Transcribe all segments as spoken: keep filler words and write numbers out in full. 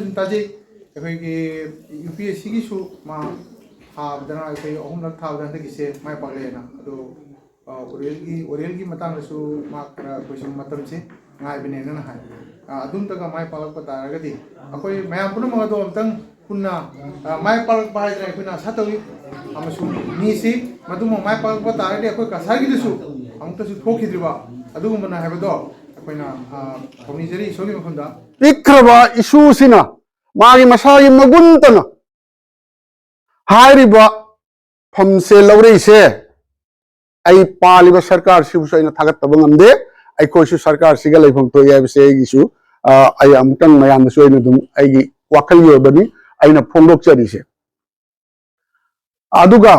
ꯁꯨꯝ ꯇꯥꯖꯩ, ꯑꯩꯈꯣꯏꯒꯤ ꯌꯨ ꯄꯤ ꯑꯦꯁ ꯁꯤꯒꯤꯁꯨ ꯃꯥ ꯊꯥꯕꯗꯅ ꯑꯩꯈꯣꯏ ꯑꯍꯨꯝꯂꯛ ꯊꯥꯕꯗ ꯍꯟꯗꯛꯀꯤꯁꯦ ꯃꯥꯏ ꯄꯥꯛꯂꯦꯅ꯫ ꯑꯗꯣ ꯑꯣꯔꯦꯜꯒꯤ ꯑꯣꯔꯦꯜꯒꯤ ꯃꯇꯥꯡꯗꯁꯨ ꯃꯥ ꯈꯔ ꯑꯩꯈꯣꯏ ꯁꯨꯝ ꯃꯇꯝꯁꯦ ꯉꯥꯏꯕꯅꯦꯅ ꯍꯥꯏ꯫ ꯑꯗꯨꯝꯇꯒ ꯃꯥꯏ ꯄꯥꯛꯂꯛꯄ ꯇꯥꯔꯒꯗꯤ ꯑꯩꯈꯣꯏ ꯃꯌꯥꯝ ꯄꯨꯝꯅꯃꯛ ꯑꯗꯣ ꯑꯝꯇꯪ ꯄꯨꯟꯅ ꯃꯥꯏ ꯄꯥꯛꯂꯛꯄ ꯍꯥꯏꯗꯅ ꯑꯩꯈꯣꯏꯅ ꯑꯁꯥ ꯇꯧꯏ꯫ ꯑꯃꯁꯨꯡ ꯃꯤꯁꯤ ꯃꯗꯨꯃ ꯃꯥꯏ ꯄꯥꯛꯂꯛꯄ ꯇꯥꯔꯒꯗꯤ ꯑꯩꯈꯣꯏ ꯀꯁꯥꯔꯒꯤꯗꯁꯨ ꯑꯃꯨꯛꯇꯁꯨ ꯊꯣꯛꯈꯤꯗ꯭ꯔꯤꯕ ꯑꯗꯨꯒꯨꯝꯕꯅ ꯍꯥꯏꯕꯗꯣ ꯑꯩꯈꯣꯏꯅ ꯊꯧꯅꯤꯖꯔꯤ ꯏꯁꯣꯔꯒꯤ ꯃꯐꯝꯗ꯫ ꯄꯤꯛꯈ꯭ꯔꯕ ꯏꯁꯨꯁꯤꯅ ꯃꯥꯒꯤ ꯃꯁꯥꯒꯤ ꯃꯒꯨꯟꯇꯅ ꯍꯥꯏꯔꯤꯕ ꯐꯝꯁꯦ ꯂꯧꯔꯛꯏꯁꯦ꯫ ꯑꯩ ꯄꯥꯜꯂꯤꯕ ꯁꯔꯀꯥꯔꯁꯤꯕꯨꯁꯨ ꯑꯩꯅ ꯊꯥꯒꯠꯇꯕ ꯉꯝꯗꯦ꯫ ꯑꯩꯈꯣꯏꯁꯨ ꯁꯔꯀꯥꯔꯁꯤꯒ ꯂꯩꯐꯝ ꯊꯣꯛꯏ ꯍꯥꯏꯕꯁꯦ ꯑꯩꯒꯤꯁꯨ, ꯑ, ꯑꯩ ꯑꯃꯨꯛꯇꯪ ꯃꯌꯥꯝꯗꯁꯨ ꯑꯩꯅ ꯑꯗꯨꯝ ꯑꯩꯒꯤ ꯋꯥꯈꯜꯒꯤ ꯑꯣꯏꯕꯅꯤ ꯑꯩꯅ ꯐꯣꯡꯗꯣꯛꯆꯔꯤꯁꯦ꯫ ꯑꯗꯨꯒ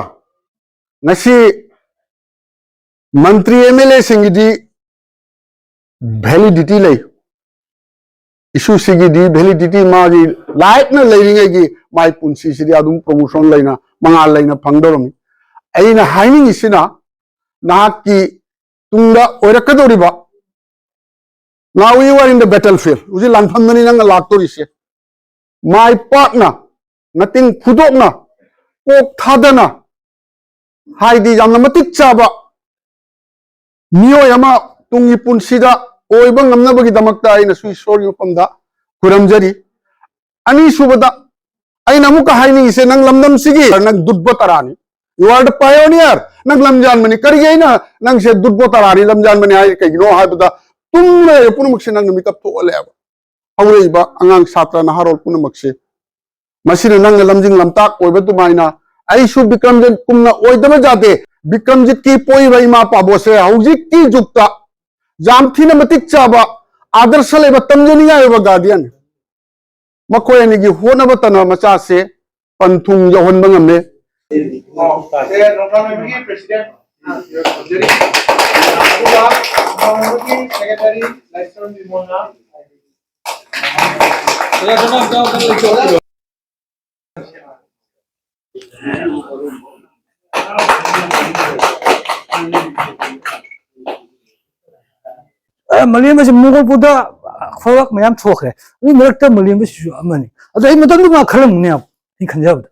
ꯉꯁꯤ ꯃꯟꯇ꯭ꯔꯤ ꯑꯦꯝ ꯑꯦꯜ ꯑꯦꯁꯤꯡꯒꯤꯗꯤ ꯚꯦꯂꯤꯗꯤꯇꯤ ꯂꯩ, ꯏꯁꯨꯁꯤꯒꯤꯗꯤ ꯚꯦꯂꯤꯗꯤꯇꯤ ꯃꯥꯒꯤ ꯂꯥꯏꯐꯅ ꯂꯩꯔꯤꯉꯩꯒꯤ ꯃꯥꯒꯤ ꯄꯨꯟꯁꯤꯁꯤꯗꯤ ꯑꯗꯨꯝ ꯄ꯭ꯔꯣꯃꯣꯁꯟ ꯂꯩꯅ, ꯃꯉꯥꯜ ꯂꯩꯅ ꯐꯪꯗꯧꯔꯝꯃꯤ꯫ ꯑꯩꯅ ꯍꯥꯏꯅꯤꯡꯉꯤꯁꯤꯅ, ꯅꯍꯥꯛꯀꯤ ꯇꯨꯡꯗ ꯑꯣꯏꯔꯛꯀꯗꯧꯔꯤꯕ, now you are in the battlefield, ꯍꯧꯖꯤꯛ ꯂꯥꯟꯐꯝꯗꯅꯤ ꯅꯪꯅ ꯂꯥꯛꯇꯣꯔꯤꯁꯦ꯫ ꯃꯥꯏ ꯄꯥꯛꯅ, ꯅꯇꯤꯡ ꯐꯨꯗꯣꯛꯅ, ꯀꯣꯛ ꯊꯥꯗꯅ, ꯍꯥꯏꯗꯤ ꯌꯥꯝꯅ ꯃꯇꯤꯛ ꯆꯥꯕ ꯃꯤꯑꯣꯏ ꯑꯃ ꯇꯨꯡꯒꯤ ꯄꯨꯟꯁꯤꯗ ꯑꯣꯏꯕ ꯉꯝꯅꯕꯒꯤꯗꯃꯛꯇ ꯑꯩꯅꯁꯨ ꯏꯁꯣꯔꯒꯤ ꯃꯐꯝꯗ ꯈꯨꯔꯝꯖꯔꯤ꯫ ꯑꯅꯤꯁꯨꯕꯗ ꯑꯩꯅ ꯑꯃꯨꯛꯀ ꯍꯥꯏꯅꯤꯡꯉꯤꯁꯦ, ꯅꯪ ꯂꯝꯗꯝꯁꯤꯒꯤ ꯅꯪ ꯗꯨꯠꯕꯣ ꯇꯔꯥꯅꯤ, you are the pioneer, ꯅꯪ ꯂꯝꯖꯥꯟꯕꯅꯤ꯫ ꯀꯔꯤꯒꯤ ꯑꯩꯅ ꯅꯪꯁꯦ ꯗꯨꯠꯕꯣ ꯇꯔꯥꯅꯤ, ꯂꯝꯖꯥꯟꯕꯅꯤ ꯍꯥꯏ ꯀꯩꯒꯤꯅꯣ ꯍꯥꯏꯕꯗ, ꯇꯨꯝꯅ ꯂꯩꯕ ꯄꯨꯝꯅꯃꯛꯁꯦ ꯅꯪꯅ ꯃꯤꯀꯞ ꯊꯣꯛꯍꯜꯂꯦꯕ꯫ ꯍꯧꯔꯛꯏꯕ ꯑꯉꯥꯡ ꯁꯥꯇ꯭ꯔ ꯅꯍꯥꯔꯣꯜ ꯄꯨꯝꯅꯃꯛꯁꯦ, ꯃꯁꯤꯅ ꯅꯪꯅ ꯂꯝꯖꯤꯡ ꯂꯝꯇꯥꯛ ꯑꯣꯏꯕ ꯑꯗꯨꯃꯥꯏꯅ ꯑꯩꯁꯨ ꯕꯤꯀ꯭ꯔꯝꯖꯤꯠ ꯀꯨꯝꯅ ꯑꯣꯏꯗꯕ ꯌꯥꯗꯦ꯫ ꯕꯤꯀ꯭ꯔꯝꯖꯤꯠꯀꯤ ꯄꯣꯛꯏꯕ ꯏꯃꯥ ꯄꯥꯕꯣꯁꯦ ꯍꯧꯖꯤꯛꯀꯤ ꯖꯨꯛꯇ ꯌꯥꯝ ꯊꯤꯅ ꯃꯇꯤꯛ ꯆꯥꯕ, ꯑꯥꯗꯔꯁ ꯂꯩꯕ, ꯇꯝꯖꯅꯤꯡꯉꯥꯏ ꯑꯣꯏꯕ ꯒꯥꯔꯗꯤꯌꯟ꯫ ꯃꯈꯣꯏ ꯑꯅꯤꯒꯤ ꯍꯣꯠꯅꯕ ꯇꯅ ꯃꯆꯥꯁꯦ ꯄꯟꯊꯨꯡ ꯌꯧꯍꯟꯕ ꯉꯝꯃꯦ꯫ ꯑꯣ, ꯁꯦ, ꯅꯣꯡꯊꯥꯡ ꯑꯣꯏꯕꯒꯤ president, ꯑꯗꯨꯒ ꯅꯣꯡꯊꯥꯡ ꯑꯣꯏꯕꯒꯤ secretary ꯂꯥꯏꯁ꯭ꯔꯝ ꯕꯤꯃꯣꯜꯅ꯫ ꯑꯦ, ꯃꯂꯦꯝ ꯑꯁꯤ ꯃꯣꯡꯒꯣꯜ ꯄꯨꯗ ꯊꯕꯛ ꯃꯌꯥꯝ ꯊꯣꯛꯈ꯭ꯔꯦ꯫ ꯑꯗꯨꯒꯤ ꯃꯔꯛꯇ ꯃꯂꯦꯝꯕꯁꯤꯁꯨ ꯑꯃꯅꯤ꯫ ꯑꯗꯣ ꯑꯩ ꯃꯇꯝꯗꯨ ꯃꯥ ꯈꯜꯂꯝꯒꯅꯦꯕ, ꯑꯩꯅ ꯈꯟꯖꯕꯗ꯫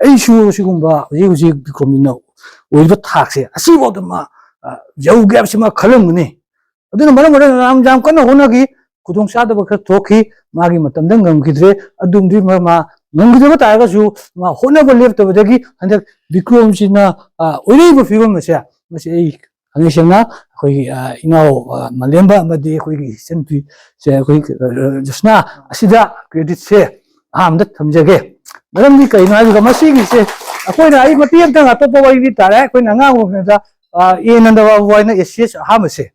ꯑꯩꯁꯨ ꯁꯤꯒꯨꯝꯕ ꯍꯧꯖꯤꯛ ꯍꯧꯖꯤꯛ ꯕꯤꯀ꯭ꯔꯣꯝꯖꯤꯠꯅ ꯑꯣꯏꯔꯤꯕ ꯊꯥꯛꯁꯦ ꯑꯁꯤꯐꯥꯎꯗ ꯃꯥ, ꯑ, ꯌꯧꯒꯦ ꯍꯥꯏꯕꯁꯤ ꯃꯥ ꯈꯜꯂꯝꯒꯅꯤ꯫ ꯑꯗꯨꯅ ꯃꯔꯝ ꯑꯣꯏꯔꯒ ꯌꯥꯝ, ꯌꯥꯝ ꯀꯟꯅ ꯍꯣꯠꯅꯈꯤ꯫ ꯈꯨꯗꯣꯡꯆꯥꯗꯕ ꯈꯔ ꯊꯣꯛꯈꯤ꯫ ꯃꯥꯒꯤ ꯃꯇꯝꯗ ꯉꯝꯈꯤꯗ꯭ꯔꯦ꯫ ꯑꯗꯨꯝꯗꯤ ꯃ-, ꯃꯥ ꯉꯝꯈꯤꯗꯕ ꯇꯥꯔꯒꯁꯨ ꯃꯥ ꯍꯣꯠꯅꯕ ꯂꯦꯞꯇꯕꯗꯒꯤ ꯍꯟꯗꯛ ꯕꯤꯀ꯭ꯔꯣꯝꯖꯤꯠꯅ, ꯑ, ꯑꯣꯏꯔꯛꯏꯕ ꯐꯤꯕꯝ ꯑꯁꯦ, ꯃꯁꯤ ꯑꯩ ꯊꯥꯡꯉꯩ ꯁꯦꯡꯅ ꯑꯩꯈꯣꯏꯒꯤ, ꯑ, ꯏꯅꯥꯎ, ꯑ, ꯃꯂꯦꯝꯕ ꯑꯃꯗꯤ ꯑꯩꯈꯣꯏꯒꯤ ꯏꯆꯟꯅꯨꯄꯤ ꯁꯦ, ꯑꯩꯈꯣꯏ, ꯑ, ꯖꯣꯁꯅꯥ ꯑꯁꯤꯗ credit ꯁꯦ ꯑꯍꯥꯟꯕꯗ ꯊꯝꯖꯒꯦ꯫ ꯃꯔꯝꯗꯤ ꯀꯩꯅꯣ ꯍꯥꯏꯕꯗ ꯃꯁꯤꯒꯤꯁꯦ ꯑꯩꯈꯣꯏꯅ, ꯑꯩ ꯃꯇꯦꯛ ꯑꯃꯇꯪ ꯑꯇꯣꯞꯄ ꯋꯥꯔꯤꯗꯤ ꯇꯥꯔꯦ꯫ ꯑꯩꯈꯣꯏꯅ ꯑꯉꯥꯡ ꯑꯣꯏꯔꯤꯉꯩꯗ, ꯑ, ꯑꯦ ꯅꯟꯗꯕꯥꯕꯨ ꯍꯥꯏꯅ S C S ꯑꯍꯥꯟꯕꯁꯦ,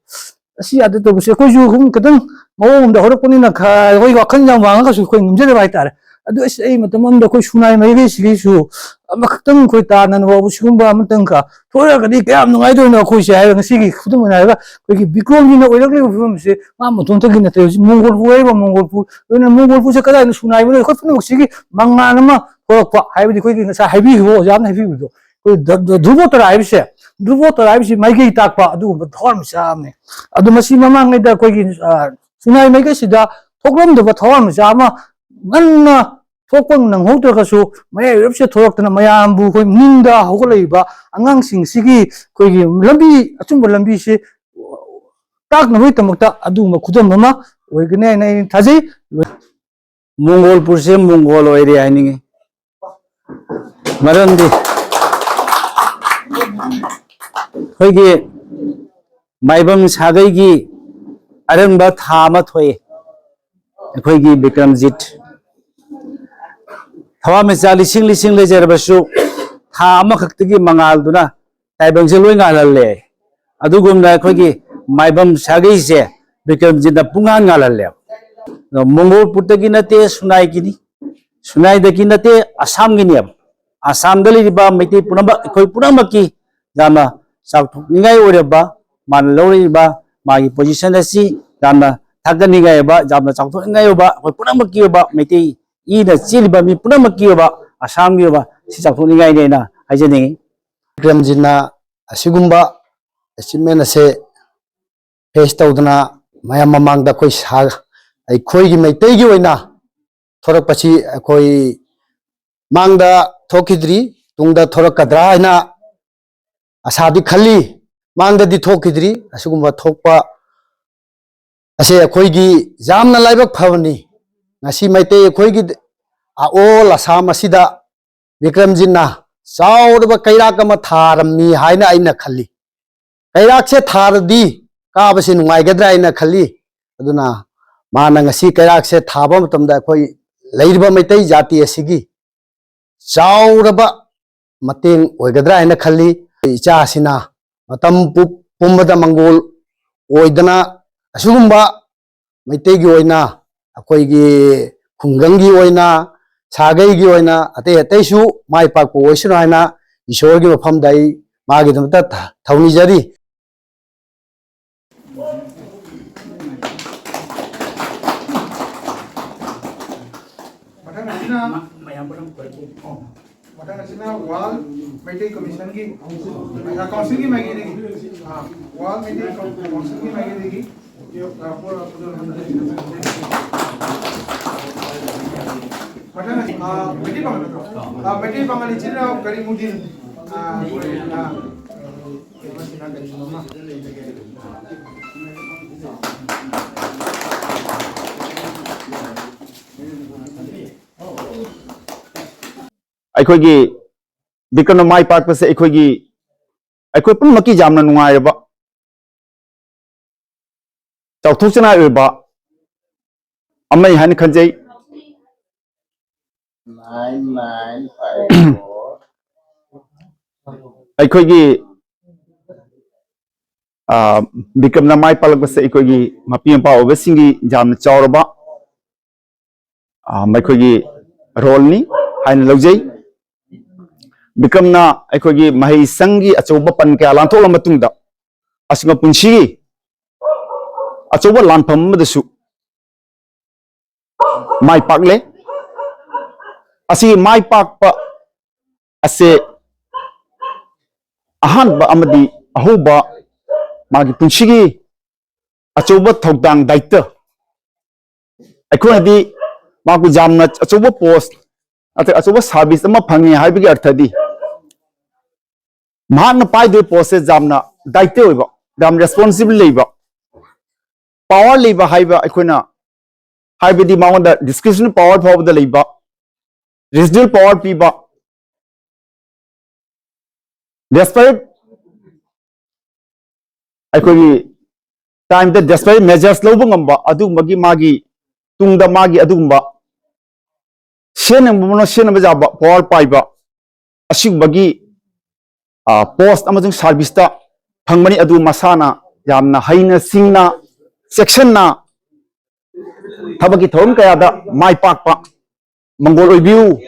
ꯑꯁꯤ ꯌꯥꯗ ꯇꯧꯕꯁꯦ ꯑꯩꯈꯣꯏꯁꯨ ꯁꯨꯝ ꯈꯤꯇꯪ ꯃꯑꯣꯡ ꯑꯃꯗ ꯍꯧꯔꯛꯄꯅꯤꯅ ꯈ-, ꯑꯩꯈꯣꯏ ꯋꯥꯈꯜ ꯌꯥꯝ ꯋꯥꯡꯉꯒꯁꯨ ꯑꯩꯈꯣꯏ ꯉꯝꯖꯗꯕ ꯍꯥꯏꯇꯥꯔꯦ꯫ ꯑꯗꯨ ꯑꯁ, ꯑꯩ ꯃꯇꯝ ꯑꯃꯗ ꯑꯩꯈꯣꯏ ꯁꯨꯅꯥꯏ ꯃꯥꯏꯀꯩꯁꯤꯒꯤꯁꯨ ꯑꯃꯈꯛꯇꯪ ꯑꯩꯈꯣꯏ ꯇꯥꯟꯅꯅꯕ ꯁꯤꯒꯨꯝꯕ ꯑꯃꯇꯪꯒ ꯊꯣꯛꯂꯛꯑꯒꯗꯤ ꯀꯌꯥꯝ ꯅꯨꯡꯉꯥꯏꯗꯣꯏꯅꯣ ꯑꯩꯈꯣꯏꯁꯦ ꯍꯥꯏꯔꯒ ꯉꯁꯤꯒꯤ ꯈꯨꯗꯝ ꯑꯣꯏꯅ ꯍꯥꯏꯔꯒ ꯑꯩꯈꯣꯏꯒꯤ ꯕꯤꯀ꯭ꯔꯣꯝꯖꯤꯠꯅ ꯑꯣꯏꯔꯛꯂꯤꯕ ꯐꯤꯕꯝꯁꯦ ꯃꯥ ꯃꯇꯣꯝꯇꯒꯤ ꯅꯠꯇ꯭ꯔꯦ꯫ ꯍꯧꯖꯤꯛ ꯃꯣꯡꯒꯣꯜꯄꯨꯔ ꯍꯥꯏꯔꯤꯕ ꯃꯣꯡꯒꯣꯜꯄꯨꯔ, ꯑꯗꯨꯅ ꯃꯣꯡꯒꯣꯜꯄꯨꯔꯁꯦ ꯀꯗꯥꯏꯗ ꯁꯨꯅꯥꯏꯕꯅꯣ? ꯑꯩꯈꯣꯏ ꯄꯨꯝꯅꯃꯛꯁꯤꯒꯤ ꯃꯉꯥꯜ ꯑꯃ ꯊꯣꯛꯂꯛꯄ ꯍꯥꯏꯕꯗꯤ ꯑꯩꯈꯣꯏꯒꯤ ꯉꯁꯥꯏ ꯍꯥꯏꯕꯤꯈꯤꯕ ꯑꯣꯖꯥ ꯑꯃꯅ ꯍꯥꯏꯕꯤꯕꯗꯣ, ꯑꯩꯈꯣꯏ ꯙ-, ꯙ-, ꯙ꯭ꯔꯨꯕ ꯇꯔꯥ ꯍꯥꯏꯕꯁꯦ, ꯙ꯭ꯔꯨꯕ ꯇꯔꯥ ꯍꯥꯏꯕꯁꯤ ꯃꯥꯏꯀꯩ ꯇꯥꯛꯄ ꯑꯗꯨꯒꯨꯝꯕ ꯊꯋꯥꯟꯃꯤꯆꯥꯛ ꯑꯃꯅꯤ꯫ ꯑꯗꯨ ꯃꯁꯤ ꯃꯃꯥꯡꯉꯩꯗ ꯑꯩꯈꯣꯏꯒꯤ, ꯑ, ꯁꯨꯅꯥꯏ ꯃꯥꯏꯀꯩꯁꯤꯗ ꯊꯣꯛꯂꯝꯗꯕ ꯊꯋꯥꯟꯃꯤꯆꯥꯛ ꯑꯃ ꯉꯟꯅ ꯊꯣꯛꯄ ꯅꯪꯍꯧꯗ꯭ꯔꯒꯁꯨ ꯃꯌꯥꯏ ꯑꯣꯏꯔꯞꯁꯦ ꯊꯣꯛꯂꯛꯇꯅ ꯃꯌꯥꯝꯕꯨ ꯑꯩꯈꯣꯏ ꯅꯤꯡꯗ ꯍꯧꯒꯠꯂꯛꯏꯕ ꯑꯉꯥꯡꯁꯤꯡꯁꯤꯒꯤ ꯑꯩꯈꯣꯏꯒꯤ ꯂꯝꯕꯤ, ꯑꯆꯨꯝꯕ ꯂꯝꯕꯤꯁꯦ ꯇꯥꯛꯅꯕꯒꯤꯗꯃꯛꯇ ꯑꯗꯨꯒꯨꯝꯕ ꯈꯨꯗꯝ ꯑꯃ ꯑꯣꯏꯒꯅꯤ ꯍꯥꯏꯅ ꯑꯩꯅ ꯊꯥꯖꯩ꯫ ꯃꯣꯡꯒꯣꯜꯄꯨꯔꯁꯦ ꯃꯣꯡꯒꯣꯜ ꯑꯣꯏꯔꯦ ꯍꯥꯏꯅꯤꯡꯉꯤ꯫ ꯃꯔꯝꯗꯤ ꯑꯩꯈꯣꯏꯒꯤ ꯃꯥꯏꯕꯝ ꯁꯥꯒꯩꯒꯤ ꯑꯔꯪꯕ ꯊꯥ ꯑꯃ ꯊꯣꯛꯑꯦ꯫ ꯑꯩꯈꯣꯏꯒꯤ ꯕꯤꯀ꯭ꯔꯝꯖꯤꯠ ꯊꯋꯥꯟꯃꯤꯆꯥꯛ ꯂꯤꯁꯤꯡ ꯂꯤꯁꯤꯡ ꯂꯩꯖꯔꯕꯁꯨ ꯊꯥ ꯑꯃꯈꯛꯇꯒꯤ ꯃꯉꯥꯜꯗꯨꯅ ꯇꯥꯏꯕꯪꯁꯦ ꯂꯣꯏ ꯉꯥꯜꯍꯜꯂꯦ꯫ ꯑꯗꯨꯒꯨꯝꯅ ꯑꯩꯈꯣꯏꯒꯤ ꯃꯥꯏꯕꯝ ꯁꯥꯒꯩꯁꯦ ꯕꯤꯀ꯭ꯔꯝꯖꯤꯠꯅ ꯄꯨꯡꯉꯥꯟ ꯉꯥꯜꯍꯜꯂꯦ꯫ ꯑꯗꯣ ꯃꯣꯡꯒꯣꯜꯄꯨꯔꯇꯒꯤ ꯅꯠꯇꯦ, ꯁꯨꯅꯥꯏꯒꯤꯅꯤ꯫ ꯁꯨꯅꯥꯏꯗꯒꯤ ꯅꯠꯇꯦ, ꯑꯁꯥꯝꯒꯤꯅꯦꯕ꯫ ꯑꯁꯥꯝꯗ ꯂꯩꯔꯤꯕ ꯃꯩꯇꯩ ꯄꯨꯝꯅꯃꯛ, ꯑꯩꯈꯣꯏ ꯄꯨꯝꯅꯃꯛꯀꯤ ꯌꯥꯝꯅ ꯆꯥꯎꯊꯣꯛꯅꯤꯡꯉꯥꯏ ꯑꯣꯏꯔꯕ, ꯃꯥꯅ ꯂꯧꯔꯛꯏꯕ ꯃꯥꯒꯤ position ꯑꯁꯤ ꯌꯥꯝꯅ ꯊꯥꯒꯠꯅꯤꯡꯉꯥꯏ ꯑꯣꯏꯕ, ꯌꯥꯝꯅ ꯆꯥꯎꯊꯣꯛꯅꯤꯡꯉꯥꯏ ꯑꯣꯏꯕ, ꯑꯩꯈꯣꯏ ꯄꯨꯝꯅꯃꯛꯀꯤ ꯑꯣꯏꯕ, ꯃꯩꯇꯩ ꯏꯅ ꯆꯦꯜꯂꯤꯕ ꯃꯤ ꯄꯨꯝꯅꯃꯛꯀꯤ ꯑꯣꯏꯕ, ꯑꯁꯥꯝꯒꯤ ꯑꯣꯏꯕ ꯁꯤ ꯆꯥꯎꯊꯣꯛꯅꯤꯡꯉꯥꯏꯅꯦꯅ ꯍꯥꯏꯖꯅꯤꯡꯉꯤ꯫ ꯕꯤꯀ꯭ꯔꯝꯖꯤꯠꯅ ꯑꯁꯤꯒꯨꯝꯕ achievement ꯑꯁꯦ face ꯇꯧꯗꯅ ꯃꯌꯥꯝ ꯃꯃꯥꯡꯗ ꯑꯩꯈꯣꯏ ꯁꯥ-, ꯑꯩꯈꯣꯏꯒꯤ ꯃꯩꯇꯩꯒꯤ ꯑꯣꯏꯅ ꯊꯣꯔꯛꯄꯁꯤ ꯑꯩꯈꯣꯏ ꯃꯥꯡꯗ ꯊꯣꯛꯈꯤꯗ꯭ꯔꯤ, ꯇꯨꯡꯗ ꯊꯣꯔꯛꯀꯗ꯭ꯔꯥ ꯍꯥꯏꯅ ꯑꯁꯥꯗꯤ ꯈꯜꯂꯤ꯫ ꯃꯥꯡꯗꯗꯤ ꯊꯣꯛꯈꯤꯗ꯭ꯔꯤ꯫ ꯑꯁꯤꯒꯨꯝꯕ ꯊꯣꯛꯄ ꯑꯁꯦ ꯑꯩꯈꯣꯏꯒꯤ ꯌꯥꯝꯅ ꯂꯥꯏꯕꯛ ꯐꯕꯅꯤ꯫ ꯉꯁꯤ ꯃꯩꯇꯩ ꯑꯩꯈꯣꯏꯒꯤ ꯑꯣꯜ ꯑꯁꯥꯝ ꯑꯁꯤꯗ ꯕꯤꯀ꯭ꯔꯝꯖꯤꯠꯅ ꯆꯥꯎꯔꯕ ꯀꯩꯔꯥꯛ ꯑꯃ ꯊꯥꯔꯝꯃꯤ ꯍꯥꯏꯅ ꯑꯩꯅ ꯈꯜꯂꯤ꯫ ꯀꯩꯔꯥꯛꯁꯦ ꯊꯥꯔꯗꯤ ꯀꯥꯕꯁꯦ ꯅꯨꯡꯉꯥꯏꯒꯗ꯭ꯔꯥ ꯍꯥꯏꯅ ꯈꯜꯂꯤ꯫ ꯑꯗꯨꯅ ꯃꯥꯅ ꯉꯁꯤ ꯀꯩꯔꯥꯛꯁꯦ ꯊꯥꯕ ꯃꯇꯝꯗ ꯑꯩꯈꯣꯏ ꯂꯩꯔꯤꯕ ꯃꯩꯇꯩ ꯖꯥꯇꯤ ꯑꯁꯤꯒꯤ ꯆꯥꯎꯔꯕ ꯃꯇꯦꯡ ꯑꯣꯏꯒꯗ꯭ꯔꯥ ꯍꯥꯏꯅ ꯈꯜꯂꯤ꯫ ꯏꯆꯥꯁꯤꯅ ꯃꯇꯝ ꯄꯨ-, ꯄꯨꯝꯕꯗ ꯃꯪꯒꯣꯜ ꯑꯣꯏꯗꯅ ꯑꯁꯤꯒꯨꯝꯕ ꯃꯩꯇꯩꯒꯤ ꯑꯣꯏꯅ, ꯑꯩꯈꯣꯏꯒꯤ ꯈꯨꯡꯒꯪꯒꯤ ꯑꯣꯏꯅ, ꯁꯥꯒꯩꯒꯤ ꯑꯣꯏꯅ, ꯑꯇꯩ ꯑꯇꯩꯁꯨ ꯃꯥꯏ ꯄꯥꯛꯄ ꯑꯣꯏꯁꯅꯨ ꯍꯥꯏꯅ ꯏꯁꯣꯔꯒꯤ ꯃꯐꯝꯗ ꯑꯩ ꯃꯥꯒꯤꯗꯃꯛꯇ ꯊ-, ꯊꯧꯅꯤꯖꯔꯤ꯫ ꯃꯊꯪ ꯑꯁꯤꯅ ꯃꯌꯥꯝ ꯄꯨꯝꯅꯃꯛ ꯈꯣꯏꯔꯝꯃꯨ꯫ ꯃꯊꯪ ꯑꯁꯤꯅ ꯋꯥꯔꯜ ꯃꯩꯇꯩ ꯀꯃꯤꯁꯟꯒꯤ, ꯑ, ꯀꯥꯎꯟꯁꯤꯜꯒꯤ ꯃꯥꯏꯀꯩꯗꯒꯤ, ꯑ, ꯋꯥꯔꯜ ꯃꯩꯇꯩ ꯀꯥꯎꯟꯁꯤꯜꯒꯤ ꯃꯥꯏꯀꯩꯗꯒꯤ, ꯑ, ꯄꯨꯔꯛꯄꯗꯣ ꯃꯊꯪ ꯑꯁꯤ, ꯑ, ꯃꯩꯇꯩ ꯄꯥꯉꯜ ꯅꯠꯇ꯭ꯔꯣ? ꯑ, ꯃꯩꯇꯩ ꯄꯥꯉꯜ ꯏꯆꯤꯟ ꯏꯅꯥꯎ ꯀꯔꯤꯃꯨꯗꯤꯟ, ꯑ, ꯑ, ꯑꯩꯈꯣꯏꯒꯤ ꯕꯤꯀ꯭ꯔꯝꯅ ꯃꯥꯏ ꯄꯥꯛꯄꯁꯦ ꯑꯩꯈꯣꯏꯒꯤ, ꯑꯩꯈꯣꯏ ꯄꯨꯝꯅꯃꯛꯀꯤ ꯌꯥꯝꯅ ꯅꯨꯡꯉꯥꯏꯔꯕ, ꯆꯥꯎꯊꯣꯛꯆꯅꯤꯡꯉꯥꯏ ꯑꯣꯏꯕ ꯑꯃꯅꯤ ꯍꯥꯏꯅ ꯈꯟꯖꯩ꯫ Nine nine five four꯫ ꯑꯩꯈꯣꯏꯒꯤ, ꯑ, ꯕꯤꯀ꯭ꯔꯝꯅ ꯃꯥꯏ ꯄꯥꯛꯂꯛꯄꯁꯦ ꯑꯩꯈꯣꯏꯒꯤ ꯃꯄꯤ ꯃꯄꯥ ꯑꯣꯏꯕꯁꯤꯡꯒꯤ ꯌꯥꯝꯅ ꯆꯥꯎꯔꯕ, ꯑ, ꯃꯈꯣꯏꯒꯤ ꯔꯣꯜꯅꯤ ꯍꯥꯏꯅ ꯂꯧꯖꯩ꯫ ꯕꯤꯀ꯭ꯔꯝꯅ ꯑꯩꯈꯣꯏꯒꯤ ꯃꯍꯩꯁꯪꯒꯤ ꯑꯆꯧꯕ ꯄꯟ ꯀꯌꯥ ꯂꯥꯟꯊꯣꯛꯂ ꯃꯇꯨꯡꯗ ꯑꯁꯤꯒꯨꯝꯕ ꯄꯨꯟꯁꯤꯒꯤ ꯑꯆꯧꯕ ꯂꯥꯟꯐꯝ ꯑꯃꯗꯁꯨ ꯃꯥꯏ ꯄꯥꯛꯂꯦ꯫ ꯑꯁꯤꯒꯤ ꯃꯥꯏ ꯄꯥꯛꯄ ꯑꯁꯦ ꯑꯍꯥꯟꯕ ꯑꯃꯗꯤ ꯑꯍꯧꯕ ꯃꯥꯒꯤ ꯄꯨꯟꯁꯤꯒꯤ ꯑꯆꯧꯕ ꯊꯧꯗꯥꯡ ꯗꯥꯏꯇ ꯑꯩꯈꯣꯏꯅꯗꯤ ꯃꯥꯕꯨ ꯌꯥꯝꯅ ꯑꯆꯧꯕ ꯄꯣꯁ, ꯑꯆꯧꯕ ꯁꯥꯔꯚꯤꯁ ꯑꯃ ꯐꯪꯉꯦ ꯍꯥꯏꯕꯒꯤ ꯑꯔꯊꯗꯤ ꯃꯍꯥꯛꯅ ꯄꯥꯏꯗꯣꯏ ꯄꯣꯁꯁꯦ ꯌꯥꯝꯅ ꯗꯥꯏꯇꯦ ꯑꯣꯏꯕ, ꯌꯥꯝ ꯔꯦꯁꯄꯣꯟꯁꯤꯕꯜ ꯂꯩꯕ, ꯄꯋꯥꯔ ꯂꯩꯕ ꯍꯥꯏꯕ ꯑꯩꯈꯣꯏꯅ, ꯍꯥꯏꯕꯗꯤ ꯃꯉꯣꯟꯗ ꯗꯤꯁꯀ꯭ꯔꯤꯁꯟ ꯄꯋꯥꯔ ꯐꯥꯎꯕꯗ ꯂꯩꯕ, ꯔꯤꯖꯅꯦꯜ ꯄꯋꯥꯔ ꯄꯤꯕ, ꯗꯦꯁꯄꯔꯦꯠ, ꯑꯩꯈꯣꯏꯒꯤ ꯇꯥꯏꯝꯗ ꯗꯦꯁꯄꯔꯦꯠ ꯃꯦꯖꯔꯁ ꯂꯧꯕ ꯉꯝꯕ ꯑꯗꯨꯒꯨꯝꯕꯒꯤ ꯃꯥꯒꯤ ꯇꯨꯡꯗ ꯃꯥꯒꯤ ꯑꯗꯨꯒꯨꯝꯕ ꯁꯤꯖꯤꯟꯅꯕꯅ ꯁꯤꯖꯤꯟꯅꯕ ꯌꯥꯕ ꯄꯋꯥꯔ ꯄꯥꯏꯕ ꯑꯁꯤꯒꯨꯝꯕꯒꯤ ꯄꯣꯁ ꯑꯃꯁꯨꯡ ꯁꯥꯔꯚꯤꯁꯇ ꯐꯪꯕꯅꯤ꯫ ꯑꯗꯨ ꯃꯁꯥꯅ ꯌꯥꯝꯅ ꯍꯩꯅ ꯁꯤꯡꯅ ꯆꯦꯛꯁꯤꯟꯅ ꯊꯕꯛꯀꯤ ꯊꯧꯔꯝ ꯀꯌꯥꯗ ꯃꯥꯏ ꯄꯥꯛꯄ ꯃꯪꯒꯣꯜ ꯑꯣꯏꯕꯤꯌꯨ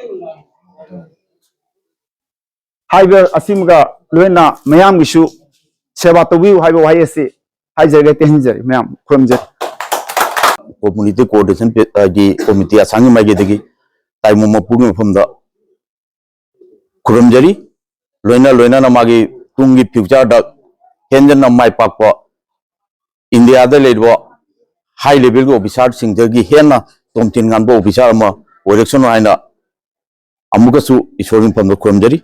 ꯍꯥꯏꯕ ꯑꯁꯤꯃꯒ ꯂꯣꯏꯅ ꯃꯌꯥꯝꯒꯤꯁꯨ ꯁꯦꯕꯥ ꯇꯧꯕꯤꯌꯨ ꯍꯥꯏꯕ ꯋꯥꯍꯩ ꯑꯁꯤ ꯍꯥꯏꯖꯔꯒ ꯇꯦꯟꯖꯔꯤ꯫ ꯃꯌꯥꯝ ꯈꯨꯔꯨꯝꯖꯔꯤ꯫ ꯀꯝꯃ꯭ꯌꯨꯅꯤꯇꯤ ꯀꯣꯑꯣꯔꯗꯤꯅꯦꯁꯟ ꯄꯦ-, ꯍꯥꯏꯗꯤ ꯀꯣꯃꯤꯇꯤ ꯑꯁꯥꯝꯒꯤ ꯃꯥꯏꯀꯩꯗꯒꯤ ꯇꯥꯏꯕꯪ ꯃꯄꯨꯒꯤ ꯃꯐꯝꯗ ꯈꯨꯔꯨꯝꯖꯔꯤ꯫ ꯂꯣꯏꯅ ꯂꯣꯏꯅꯅ ꯃꯥꯒꯤ ꯇꯨꯡꯒꯤ ꯐ꯭ꯌꯨꯆꯔꯗ ꯍꯦꯟꯖꯟꯅ ꯃꯥꯏ ꯄꯥꯛꯄ ꯏꯟꯗꯤꯌꯥꯗ ꯂꯩꯔꯤꯕ ꯍꯥꯏ ꯂꯦꯚꯦꯜꯒꯤ ꯑꯣꯐꯤꯁꯥꯔꯁꯤꯡꯗꯒꯤ ꯍꯦꯟꯅ ꯇꯣꯝꯊꯤꯟ ꯉꯥꯟꯕ ꯑꯣꯐꯤꯁꯥꯔ ꯑꯃ ꯑꯣꯏꯔꯛꯁꯅꯨ ꯍꯥꯏꯅ ꯑꯃꯨꯛꯀꯁꯨ ꯏꯁꯣꯔꯒꯤ ꯃꯐꯝꯗ ꯈꯨꯔꯨꯝꯖꯔꯤ꯫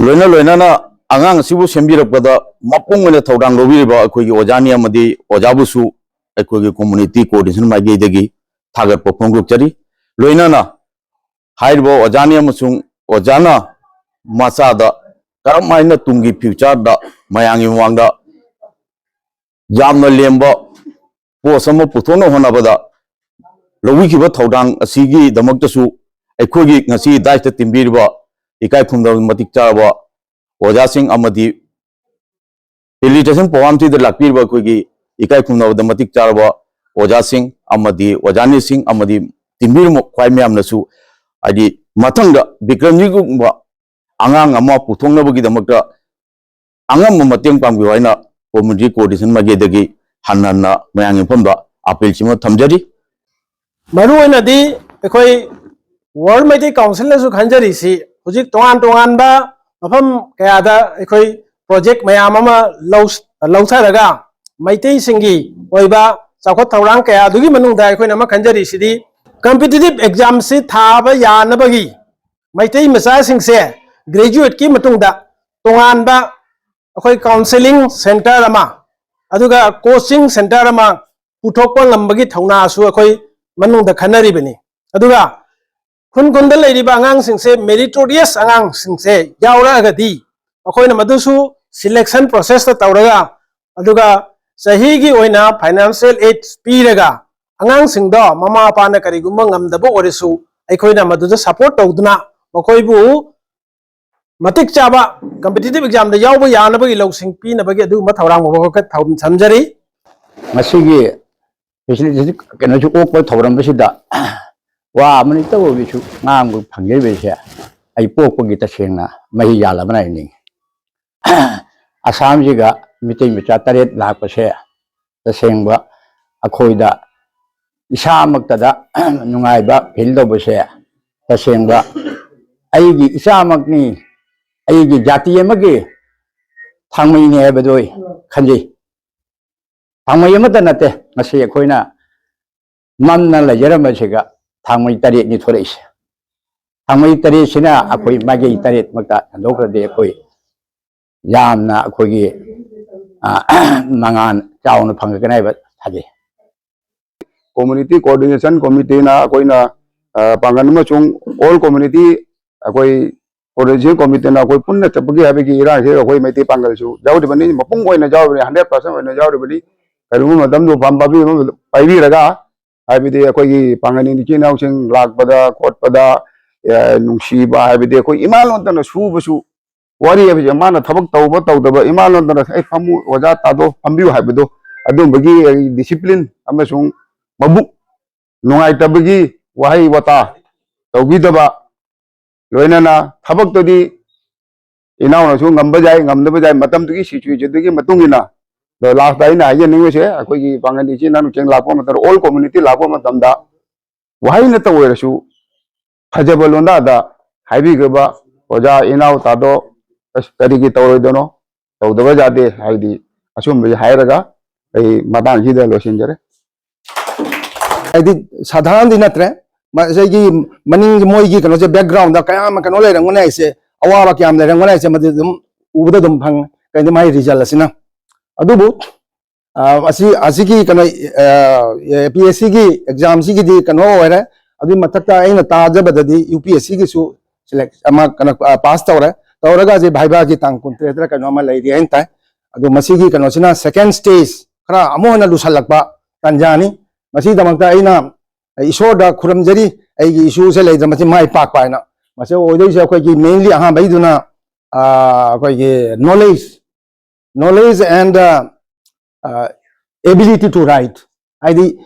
ꯂꯣꯏꯅ ꯂꯣꯏꯅꯅ ꯑꯉꯥꯡ ꯑꯁꯤꯕꯨ ꯁꯦꯝꯕꯤꯔꯛꯄꯗ ꯃꯄꯨꯡ ꯑꯣꯏꯅ ꯊꯧꯗꯥꯡ ꯂꯧꯕꯤꯔꯤꯕ ꯑꯩꯈꯣꯏꯒꯤ ꯑꯣꯖꯥꯅꯤ ꯑꯃꯗꯤ ꯑꯣꯖꯥꯕꯨꯁꯨ ꯑꯩꯈꯣꯏꯒꯤ ꯀꯝꯃ꯭ꯌꯨꯅꯤꯇꯤ ꯀꯣꯑꯣꯔꯗꯤꯅꯦꯁꯟ ꯃꯥꯏꯀꯩꯗꯒꯤ ꯊꯥꯒꯠꯄ ꯐꯣꯡꯗꯣꯛꯆꯔꯤ꯫ ꯂꯣꯏꯅꯅ ꯍꯥꯏꯔꯤꯕ ꯑꯣꯖꯥꯅꯤ ꯑꯃꯁꯨꯡ ꯑꯣꯖꯥꯅ ꯃꯆꯥꯗ ꯀꯔꯝ ꯍꯥꯏꯅ ꯇꯨꯡꯒꯤ ꯐ꯭ꯌꯨꯆꯔꯗ ꯃꯌꯥꯝꯒꯤ ꯃꯃꯥꯡꯗ ꯌꯥꯝꯅ ꯂꯦꯝꯕ ꯄꯣꯁ ꯑꯃ ꯄꯨꯊꯣꯛꯅꯕ ꯍꯣꯠꯅꯕꯗ ꯂꯧꯕꯤꯈꯤꯕ ꯊꯧꯗꯥꯡ ꯑꯁꯤꯒꯤꯗꯃꯛꯇꯁꯨ ꯑꯩꯈꯣꯏꯒꯤ ꯉꯁꯤ ꯗꯥꯏꯁꯇ ꯇꯤꯟꯕꯤꯔꯤꯕ ꯏꯀꯥꯏ ꯈꯨꯝꯅꯕ ꯃꯇꯤꯛ ꯆꯥꯔꯕ ꯑꯣꯖꯥꯁꯤꯡ ꯑꯃꯗꯤ ꯐꯦꯁꯤꯂꯤꯇꯦꯁꯟ ꯄ꯭ꯔꯣꯒ꯭ꯔꯥꯝꯁꯤꯗ ꯂꯥꯛꯄꯤꯔꯤꯕ ꯑꯩꯈꯣꯏꯒꯤ ꯏꯀꯥꯏ ꯈꯨꯝꯅꯕꯗ ꯃꯇꯤꯛ ꯆꯥꯔꯕ ꯑꯣꯖꯥꯁꯤꯡ ꯑꯃꯗꯤ ꯑꯣꯖꯥꯅꯤꯁꯤꯡ ꯑꯃꯗꯤ ꯇꯤꯟꯕꯤꯔꯤꯕ ꯈ꯭ꯋꯥꯏ ꯃꯌꯥꯝꯅꯁꯨ, ꯍꯥꯏꯗꯤ, ꯃꯊꯪꯗ ꯕꯤꯀ꯭ꯔꯝꯖꯤꯠꯀꯨꯝꯕ ꯑꯉꯥꯡ ꯑꯃ ꯄꯨꯊꯣꯛꯅꯕꯒꯤꯗꯃꯛꯇ ꯑꯉꯝꯕ ꯃꯇꯦꯡ ꯄꯥꯡꯕꯤꯌꯨ ꯍꯥꯏꯅ ꯀꯝꯃ꯭ꯌꯨꯅꯤꯇꯤ ꯀꯣꯑꯣꯔꯗꯤꯅꯦꯁꯟ ꯃꯥꯏꯀꯩꯗꯒꯤ ꯍꯟꯅ ꯍꯟꯅ ꯃꯌꯥꯝꯒꯤ ꯃꯐꯝꯗ ꯑꯥꯄꯤꯜꯁꯤꯃ ꯊꯝꯖꯔꯤ꯫ ꯃꯔꯨꯑꯣꯏꯅꯗꯤ ꯑꯩꯈꯣꯏ ꯋꯥꯔꯜ ꯃꯩꯇꯩ ꯀꯥꯎꯟꯁꯤꯜꯅꯁꯨ ꯈꯟꯖꯔꯤꯁꯤ ꯍꯧꯖꯤꯛ ꯇꯣꯉꯥꯟ ꯇꯣꯉꯥꯟꯕ ꯃꯐꯝ ꯀꯌꯥꯗ ꯑꯩꯈꯣꯏ ꯄ꯭ꯔꯣꯖꯦꯛ ꯃꯌꯥꯝ ꯑꯃ ꯂꯧ-, ꯂꯧꯊꯔꯒ ꯃꯩꯇꯩꯁꯤꯡꯒꯤ ꯑꯣꯏꯕ ꯆꯥꯎꯈꯠ ꯊꯧꯔꯥꯡ ꯀꯌꯥ ꯑꯗꯨꯒꯤ ꯃꯅꯨꯡꯗ ꯑꯩꯈꯣꯏꯅ ꯑꯃ ꯈꯟꯖꯔꯤꯁꯤꯗꯤ, competitive examꯁꯤ ꯊꯥꯕ ꯌꯥꯅꯕꯒꯤ ꯃꯩꯇꯩ ꯃꯆꯥꯁꯤꯡꯁꯦ graduateꯀꯤ ꯃꯇꯨꯡꯗ ꯇꯣꯉꯥꯟꯕ ꯑꯩꯈꯣꯏ counselling centre ꯑꯃ, ꯑꯗꯨꯒ coaching centre ꯑꯃ ꯄꯨꯊꯣꯛꯄ ꯉꯝꯕꯒꯤ ꯊꯧꯅꯥꯁꯨ ꯑꯩꯈꯣꯏ ꯃꯅꯨꯡꯗ ꯈꯟꯅꯔꯤꯕꯅꯤ꯫ ꯑꯗꯨꯒ ꯈꯨꯟ ꯈꯨꯟꯗ ꯂꯩꯔꯤꯕ ꯑꯉꯥꯡꯁꯤꯡꯁꯦ, meritorious ꯑꯉꯥꯡꯁꯤꯡꯁꯦ ꯌꯥꯎꯔꯛꯑꯒꯗꯤ, ꯑꯩꯈꯣꯏꯅ ꯃꯗꯨꯁꯨ selection processꯇ ꯇꯧꯔꯒ, ꯑꯗꯨꯒ ꯆꯍꯤꯒꯤ ꯑꯣꯏꯅ financial aid ꯄꯤꯔꯒ, ꯑꯉꯥꯡꯁꯤꯡꯗꯣ ꯃꯃꯥ ꯃꯄꯥꯅ ꯀꯔꯤꯒꯨꯝꯕ ꯉꯝꯗꯕ ꯑꯣꯏꯔꯁꯨ, ꯑꯩꯈꯣꯏꯅ ꯃꯗꯨꯗ support ꯇꯧꯗꯨꯅ ꯃꯈꯣꯏꯕꯨ ꯃꯇꯤꯛ ꯆꯥꯕ competitive examꯗ ꯌꯥꯎꯕ ꯌꯥꯅꯕꯒꯤ ꯂꯧꯁꯤꯡ ꯄꯤꯅꯕꯒꯤ ꯑꯗꯨꯒꯨꯝꯕ ꯊꯧꯔꯥꯡ ꯋꯥꯈꯜ ꯊꯝ-, ꯊꯝꯖꯔꯤ꯫ ꯉꯁꯤꯒꯤ facility ꯀꯩꯅꯣꯁꯨ ꯑꯣꯛꯄ ꯊꯧꯔꯝ ꯑꯁꯤꯗ ꯋꯥ ꯑꯃꯅꯤ ꯇꯧꯔꯕꯁꯨ ꯉꯥꯡꯕ ꯐꯪꯖꯔꯤꯕꯁꯦ ꯑꯩ ꯄꯣꯛꯄꯒꯤ ꯇꯁꯦꯡꯅ ꯃꯍꯩ ꯌꯥꯜꯂꯕꯅ ꯍꯥꯏꯅꯤꯡꯉꯤ꯫ ꯑꯁꯥꯝꯁꯤꯒ ꯃꯤꯇꯩ ꯃꯆꯥ ꯇꯔꯦꯠ ꯂꯥꯛꯄꯁꯦ ꯇꯁꯦꯡꯕ ꯑꯩꯈꯣꯏꯗ ꯏꯁꯥꯃꯛꯇꯗ ꯅꯨꯡꯉꯥꯏꯕ feel ꯇꯧꯕꯁꯦ ꯇꯁꯦꯡꯕ ꯑꯩꯒꯤ ꯏꯆꯥꯃꯛꯅꯤ, ꯑꯩꯒꯤ ꯖꯥꯇꯤ ꯑꯃꯒꯤ ꯊꯥꯡꯃꯩꯅꯤ ꯍꯥꯏꯕꯗꯨ ꯑꯩ ꯈꯟꯖꯩ꯫ ꯊꯥꯡꯃꯩ ꯑꯃꯠꯇ ꯅꯠꯇꯦ, ꯉꯁꯤ ꯑꯩꯈꯣꯏꯅ ꯃꯝꯅ ꯂꯩꯖꯔꯝꯕꯁꯤꯒ ꯊꯥꯡꯃꯩ ꯇꯔꯦꯠꯅꯤ ꯊꯣꯛꯂꯛꯏꯁꯦ꯫ ꯊꯥꯡꯃꯩ ꯇꯔꯦꯠꯁꯤꯅ ꯑꯩꯈꯣꯏ ꯃꯥꯏꯀꯩ ꯇꯔꯦꯠꯃꯛꯇ ꯁꯟꯗꯣꯛꯈ꯭ꯔꯗꯤ ꯑꯩꯈꯣꯏ ꯌꯥꯝꯅ ꯑꯩꯈꯣꯏꯒꯤ, ꯑ, ꯃꯉꯥꯜ ꯆꯥꯎꯅ ꯐꯪꯉꯛꯀꯅꯤ ꯍꯥꯏꯕ ꯊꯥꯖꯩ꯫ Community Coordination Committeeꯅ ꯑꯩꯈꯣꯏꯅ, ꯑ, ꯄꯥꯡꯒꯜ ꯑꯃꯁꯨꯡ all community ꯑꯩꯈꯣꯏ coordination committeeꯅ ꯑꯩꯈꯣꯏ ꯄꯨꯟꯅ ꯆꯠꯄꯒꯤ ꯍꯥꯏꯕꯒꯤ ꯏꯔꯥꯡꯁꯤꯗ ꯑꯩꯈꯣꯏ ꯃꯩꯇꯩ ꯄꯥꯡꯒꯜꯁꯨ ꯌꯥꯎꯔꯤꯕꯅꯤ, ꯃꯄꯨꯡ ꯑꯣꯏꯅ ꯌꯥꯎꯔꯤꯕꯅꯤ, hundred percent ꯑꯣꯏꯅ ꯌꯥꯎꯔꯤꯕꯅꯤ꯫ ꯀꯔꯤꯒꯨꯝꯕ ꯃꯇꯝꯗ ꯎꯄꯥꯝ ꯄꯥꯝꯕꯤ ꯑꯃ ꯄꯥꯏꯕꯤꯔꯒ, ꯍꯥꯏꯕꯗꯤ ꯑꯩꯈꯣꯏꯒꯤ ꯄꯥꯡꯒꯜ ꯏꯆꯤꯜ ꯏꯅꯥꯎꯁꯤꯡ ꯂꯥꯛꯄꯗ ꯈꯣꯠꯄꯗ, ꯑ, ꯅꯨꯡꯁꯤꯕ, ꯍꯥꯏꯕꯗꯤ ꯑꯩꯈꯣꯏ ꯏꯃꯥ ꯂꯣꯟꯇꯅ ꯁꯨꯕꯁꯨ ꯋꯥꯔꯤ ꯍꯥꯏꯕꯁꯦ, ꯃꯥꯅ ꯊꯕꯛ ꯇꯧꯕ ꯇꯧꯗꯕ, ꯏꯃꯥ ꯂꯣꯟꯗꯅ "ꯑꯩ ꯐꯝꯃꯨ, ꯑꯣꯖꯥ ꯇꯥꯗꯣ ꯐꯝꯕꯤꯌꯨ" ꯍꯥꯏꯕꯗꯣ, ꯑꯗꯨꯝꯕꯒꯤ ꯑꯩ discipline ꯑꯃꯁꯨꯡ ꯃꯕꯨꯛ ꯅꯨꯡꯉꯥꯏꯇꯕꯒꯤ ꯋꯥꯍꯩ ꯋꯥꯇꯥ ꯇꯧꯕꯤꯗꯕ, ꯂꯣꯏꯅꯅ ꯊꯕꯛꯇꯨꯗꯤ ꯏꯅꯥꯎꯅꯁꯨ ꯉꯝꯕ ꯌꯥꯏ, ꯉꯝꯗꯕ ꯌꯥꯏ, ꯃꯇꯝꯗꯨꯒꯤ situationꯗꯨꯒꯤ ꯃꯇꯨꯡ ꯏꯟꯅ꯫ ꯑꯗꯣ lastꯇ ꯑꯩꯅ ꯍꯥꯏꯖꯅꯤꯡꯕꯁꯦ, ꯑꯩꯈꯣꯏꯒꯤ ꯄꯥꯡꯒꯜ ꯏꯆꯤꯟ ꯏꯅꯥꯎꯁꯤꯡ ꯂꯥꯛꯄ ꯃꯇꯝꯗ, all community ꯂꯥꯛꯄ ꯃꯇꯝꯗ, ꯋꯥꯍꯩ ꯅꯠꯇ ꯑꯣꯏꯔꯁꯨ ꯐꯖꯕ ꯂꯣꯟꯗꯥꯗ ꯍꯥꯏꯕꯤꯈ꯭ꯔꯕ, "ꯑꯣꯖꯥ ꯏꯅꯥꯎ ꯇꯥꯗꯣ, ꯑꯁ, ꯀꯔꯤꯒꯤ ꯇꯧꯔꯣꯏꯗꯣꯏꯅꯣ? ꯇꯧꯗꯕ ꯌꯥꯗꯦ" ꯍꯥꯏꯗꯤ ꯑꯆꯨꯝꯕꯁꯦ ꯍꯥꯏꯔꯒ ꯑꯩ ꯃꯇꯥꯡꯁꯤꯗ ꯂꯣꯏꯁꯤꯟꯖꯔꯦ꯫ ꯍꯥꯏꯗꯤ ꯁꯥꯙꯥꯔꯟꯗꯤ ꯅꯠꯇ꯭ꯔꯦ꯫ ꯃꯁꯤꯒꯤ ꯃꯅꯤꯡ ꯃꯣꯏꯒꯤ ꯀꯩꯅꯣꯁꯦ, ꯕꯦꯛꯒ꯭ꯔꯥꯎꯟꯗ ꯀꯌꯥꯝ ꯀꯩꯅꯣ ꯂꯩꯔꯝꯒꯅꯤ ꯍꯥꯏꯁꯦ, ꯑꯋꯥꯕ ꯀꯌꯥꯝ ꯂꯩꯔꯝꯒꯅꯤ ꯍꯥꯏꯁꯦ, ꯃꯗꯨ ꯑꯗꯨꯝ ꯎꯕꯗ ꯑꯗꯨꯝ ꯐꯪꯉꯦ꯫ ꯀꯩꯅꯣ, ꯃꯥꯒꯤ ꯔꯤꯖꯜ ꯑꯁꯤꯅ꯫ ꯑꯗꯨꯕꯨ ꯑ, ꯑꯁꯤ, ꯑꯁꯤꯒꯤ ꯀꯩꯅꯣ, ꯑ, ꯄꯤ ꯑꯦꯁ ꯁꯤꯒꯤ ꯑꯦꯛꯖꯥꯝꯁꯤꯒꯤꯗꯤ ꯀꯩꯅꯣ ꯑꯣꯏꯔꯦ꯫ ꯑꯗꯨꯒꯤ ꯃꯊꯛꯇ ꯑꯩꯅ ꯇꯥꯖꯕꯗꯗꯤ ꯌꯨ ꯄꯤ ꯑꯦꯁ ꯁꯤꯒꯤꯁꯨ ꯁꯦꯂꯦꯛ ꯑꯃ ꯀꯩꯅꯣ, ꯑ, ꯄꯥꯁ ꯇꯧꯔꯦ꯫ ꯇꯧꯔꯒ ꯍꯧꯖꯤꯛ ꯚꯥꯏꯚꯥꯒꯤ ꯇꯥꯡ ꯀꯨꯟꯇꯔꯦꯠꯇꯔ ꯀꯩꯅꯣ ꯑꯃ ꯂꯩꯔꯤ ꯍꯥꯏꯅ ꯇꯥꯏ꯫ ꯑꯗꯣ ꯃꯁꯤꯒꯤ ꯀꯩꯅꯣꯁꯤꯅ ꯁꯦꯀꯦꯟ ꯁ꯭ꯇꯦꯖ, ꯈꯔ ꯑꯃꯨꯛ ꯍꯦꯟꯅ ꯂꯨꯁꯜꯂꯛꯄ ꯇꯥꯟꯖꯥꯅꯤ꯫ ꯃꯁꯤꯒꯤꯗꯃꯛꯇ ꯑꯩꯅ ꯏꯁꯣꯔꯗ ꯈꯨꯔꯨꯝꯖꯔꯤ, ꯑꯩꯒꯤ ꯏꯁꯨꯁꯦ ꯂꯩꯗꯅ ꯃꯁꯤ ꯃꯥꯏ ꯄꯥꯛꯄ ꯍꯥꯏꯅ꯫ ꯃꯁꯤ ꯑꯣꯏꯗꯣꯏꯁꯦ ꯑꯩꯈꯣꯏꯒꯤ mainly ꯑꯍꯥꯟꯕꯩꯗꯨꯅ, ꯑ, ꯑꯩꯈꯣꯏꯒꯤ knowledge, knowledge and, uh, uh, ability to write. ꯍꯥꯏꯗꯤ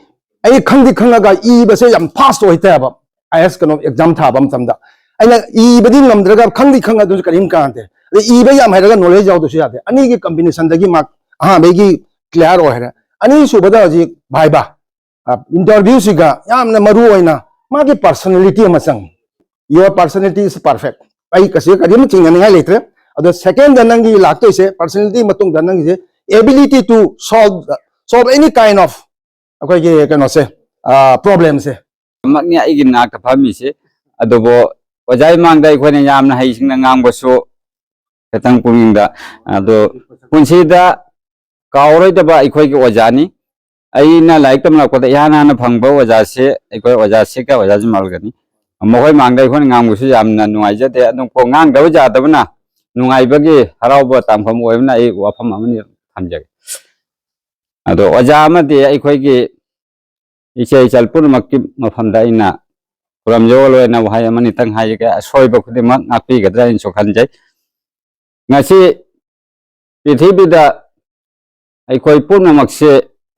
ꯑꯩ ꯈꯪꯗꯤ ꯈꯪꯉꯒ ꯏꯕꯁꯦ ꯌꯥꯝ ꯐꯥꯁ ꯑꯣꯏꯇꯥꯕ꯫ ꯑꯥꯏ ꯑꯦꯁ ꯀꯩꯅꯣ ꯑꯦꯛꯖꯥꯝ ꯊꯥꯕ ꯃꯇꯝꯗ ꯑꯩꯅ ꯏꯕꯗꯤ ꯉꯝꯗ꯭ꯔꯒ ꯈꯪꯗꯤ ꯈꯪꯉ ꯑꯗꯨꯁꯨ ꯀꯔꯤꯝ ꯀꯥꯟꯅꯗꯦ꯫ ꯑꯗꯩ ꯏꯕ ꯌꯥꯝ ꯍꯩꯔꯒ ꯅꯣꯂꯦꯖ ꯌꯥꯎꯗꯁꯨ ꯌꯥꯗꯦ꯫ ꯑꯅꯤꯒꯤ ꯀꯝꯕꯤꯅꯦꯁꯟꯗꯒꯤ ꯃꯥꯔꯛ ꯑꯍꯥꯟꯕꯒꯤ ꯀ꯭ꯂꯤꯌꯥꯔ ꯑꯣꯏꯔꯦ꯫ ꯑꯅꯤꯁꯨꯕꯗ ꯍꯧꯖꯤꯛ ꯚꯥꯏꯕꯥ, ꯏꯟꯇꯔꯚꯤꯌꯨꯁꯤꯒ ꯌꯥꯝꯅ ꯃꯔꯨ ꯑꯣꯏꯅ ꯃꯥꯒꯤ ꯄꯔꯁꯅꯦꯂꯤꯇꯤ ꯑꯃ ꯆꯪꯉꯤ꯫ Your personality is perfect. ꯑꯩ ꯀꯩꯁꯨ ꯀꯔꯤꯝ ꯆꯤꯡꯅꯅꯤꯡꯉꯥꯏ ꯂꯩꯇ꯭ꯔꯦ꯫ ꯑꯗꯣ ꯁꯦꯀꯦꯟꯗ ꯅꯪꯒꯤ ꯂꯥꯛꯇꯣꯏꯁꯦ, ꯄꯔꯁꯅꯦꯂꯤꯇꯤ ꯃꯇꯨꯡꯗ ꯅꯪꯒꯤꯁꯦ, ability to solve, solve any kind of ꯑꯩꯈꯣꯏꯒꯤ ꯀꯩꯅꯣꯁꯦ, ꯄ꯭ꯔꯣꯕ꯭ꯂꯦꯝꯁꯦ꯫ ꯃꯛꯅꯤ ꯑꯩꯒꯤ ꯅꯥꯛꯇ ꯐꯝꯃꯤꯁꯦ꯫ ꯑꯗꯨꯕꯨ ꯑꯣꯖꯥ ꯏꯃꯥꯡꯗ ꯑꯩꯈꯣꯏꯅ ꯌꯥꯝꯅ ꯍꯩꯁꯤꯡꯅ ꯉꯥꯡꯕꯁꯨ ꯈꯤꯇꯪ ꯄꯨꯛꯅꯤꯡꯗ, ꯑꯗꯣ ꯄꯨꯟꯁꯤꯗ ꯀꯥꯎꯔꯣꯏꯗꯕ ꯑꯩꯈꯣꯏꯒꯤ ꯑꯣꯖꯥꯅꯤ꯫ ꯑꯩꯅ ꯂꯥꯏꯔꯤꯛ ꯇꯝꯂꯛꯄꯗ ꯏꯍꯥꯟ ꯍꯥꯟꯅ ꯐꯪꯕ ꯑꯣꯖꯥꯁꯦ ꯑꯩꯈꯣꯏ ꯑꯣꯖꯥ ꯁꯤꯒ ꯑꯣꯖꯥ ꯖꯨꯃꯥꯜꯒꯅꯤ꯫ ꯃꯈꯣꯏ ꯃꯥꯡꯗ ꯑꯩꯈꯣꯏꯅ ꯉꯥꯡꯕꯁꯨ ꯌꯥꯝꯅ ꯅꯨꯡꯉꯥꯏꯖꯗꯦ꯫ ꯑꯗꯨꯝ ꯀꯣ ꯉꯥꯡꯗꯕ ꯌꯥꯗꯕꯅ ꯅꯨꯡꯉꯥꯏꯕꯒꯤ ꯍꯔꯥꯎꯕ ꯇꯥꯡꯐꯝ ꯑꯣꯏꯕꯅ ꯑꯩ ꯋꯥꯐꯝ ꯑꯃꯅꯤ ꯊꯝꯖꯒꯦ꯫ ꯑꯗꯣ ꯑꯣꯖꯥ ꯑꯃꯗꯤ ꯑꯩꯈꯣꯏꯒꯤ ꯏꯆꯦ ꯏꯆꯜ ꯄꯨꯝꯅꯃꯛꯀꯤ ꯃꯐꯝꯗ ꯑꯩꯅ ꯈꯨꯔꯨꯝꯖꯧ ꯂꯣꯏꯅ ꯋꯥꯍꯩ ꯑꯃꯅꯤꯇꯪ ꯍꯥꯏꯖꯒꯦ꯫ ꯑꯁꯣꯏꯕ ꯈꯨꯗꯤꯡꯃꯛ ꯉꯥꯛꯄꯤꯒꯗ꯭ꯔꯥ ꯍꯥꯏꯅꯁꯨ ꯈꯟꯖꯩ꯫ ꯉꯁꯤ ꯄ꯭ꯔꯤꯊꯤꯕꯤꯗ ꯑꯩꯈꯣꯏ ꯄꯨꯝꯅꯃꯛꯁꯦ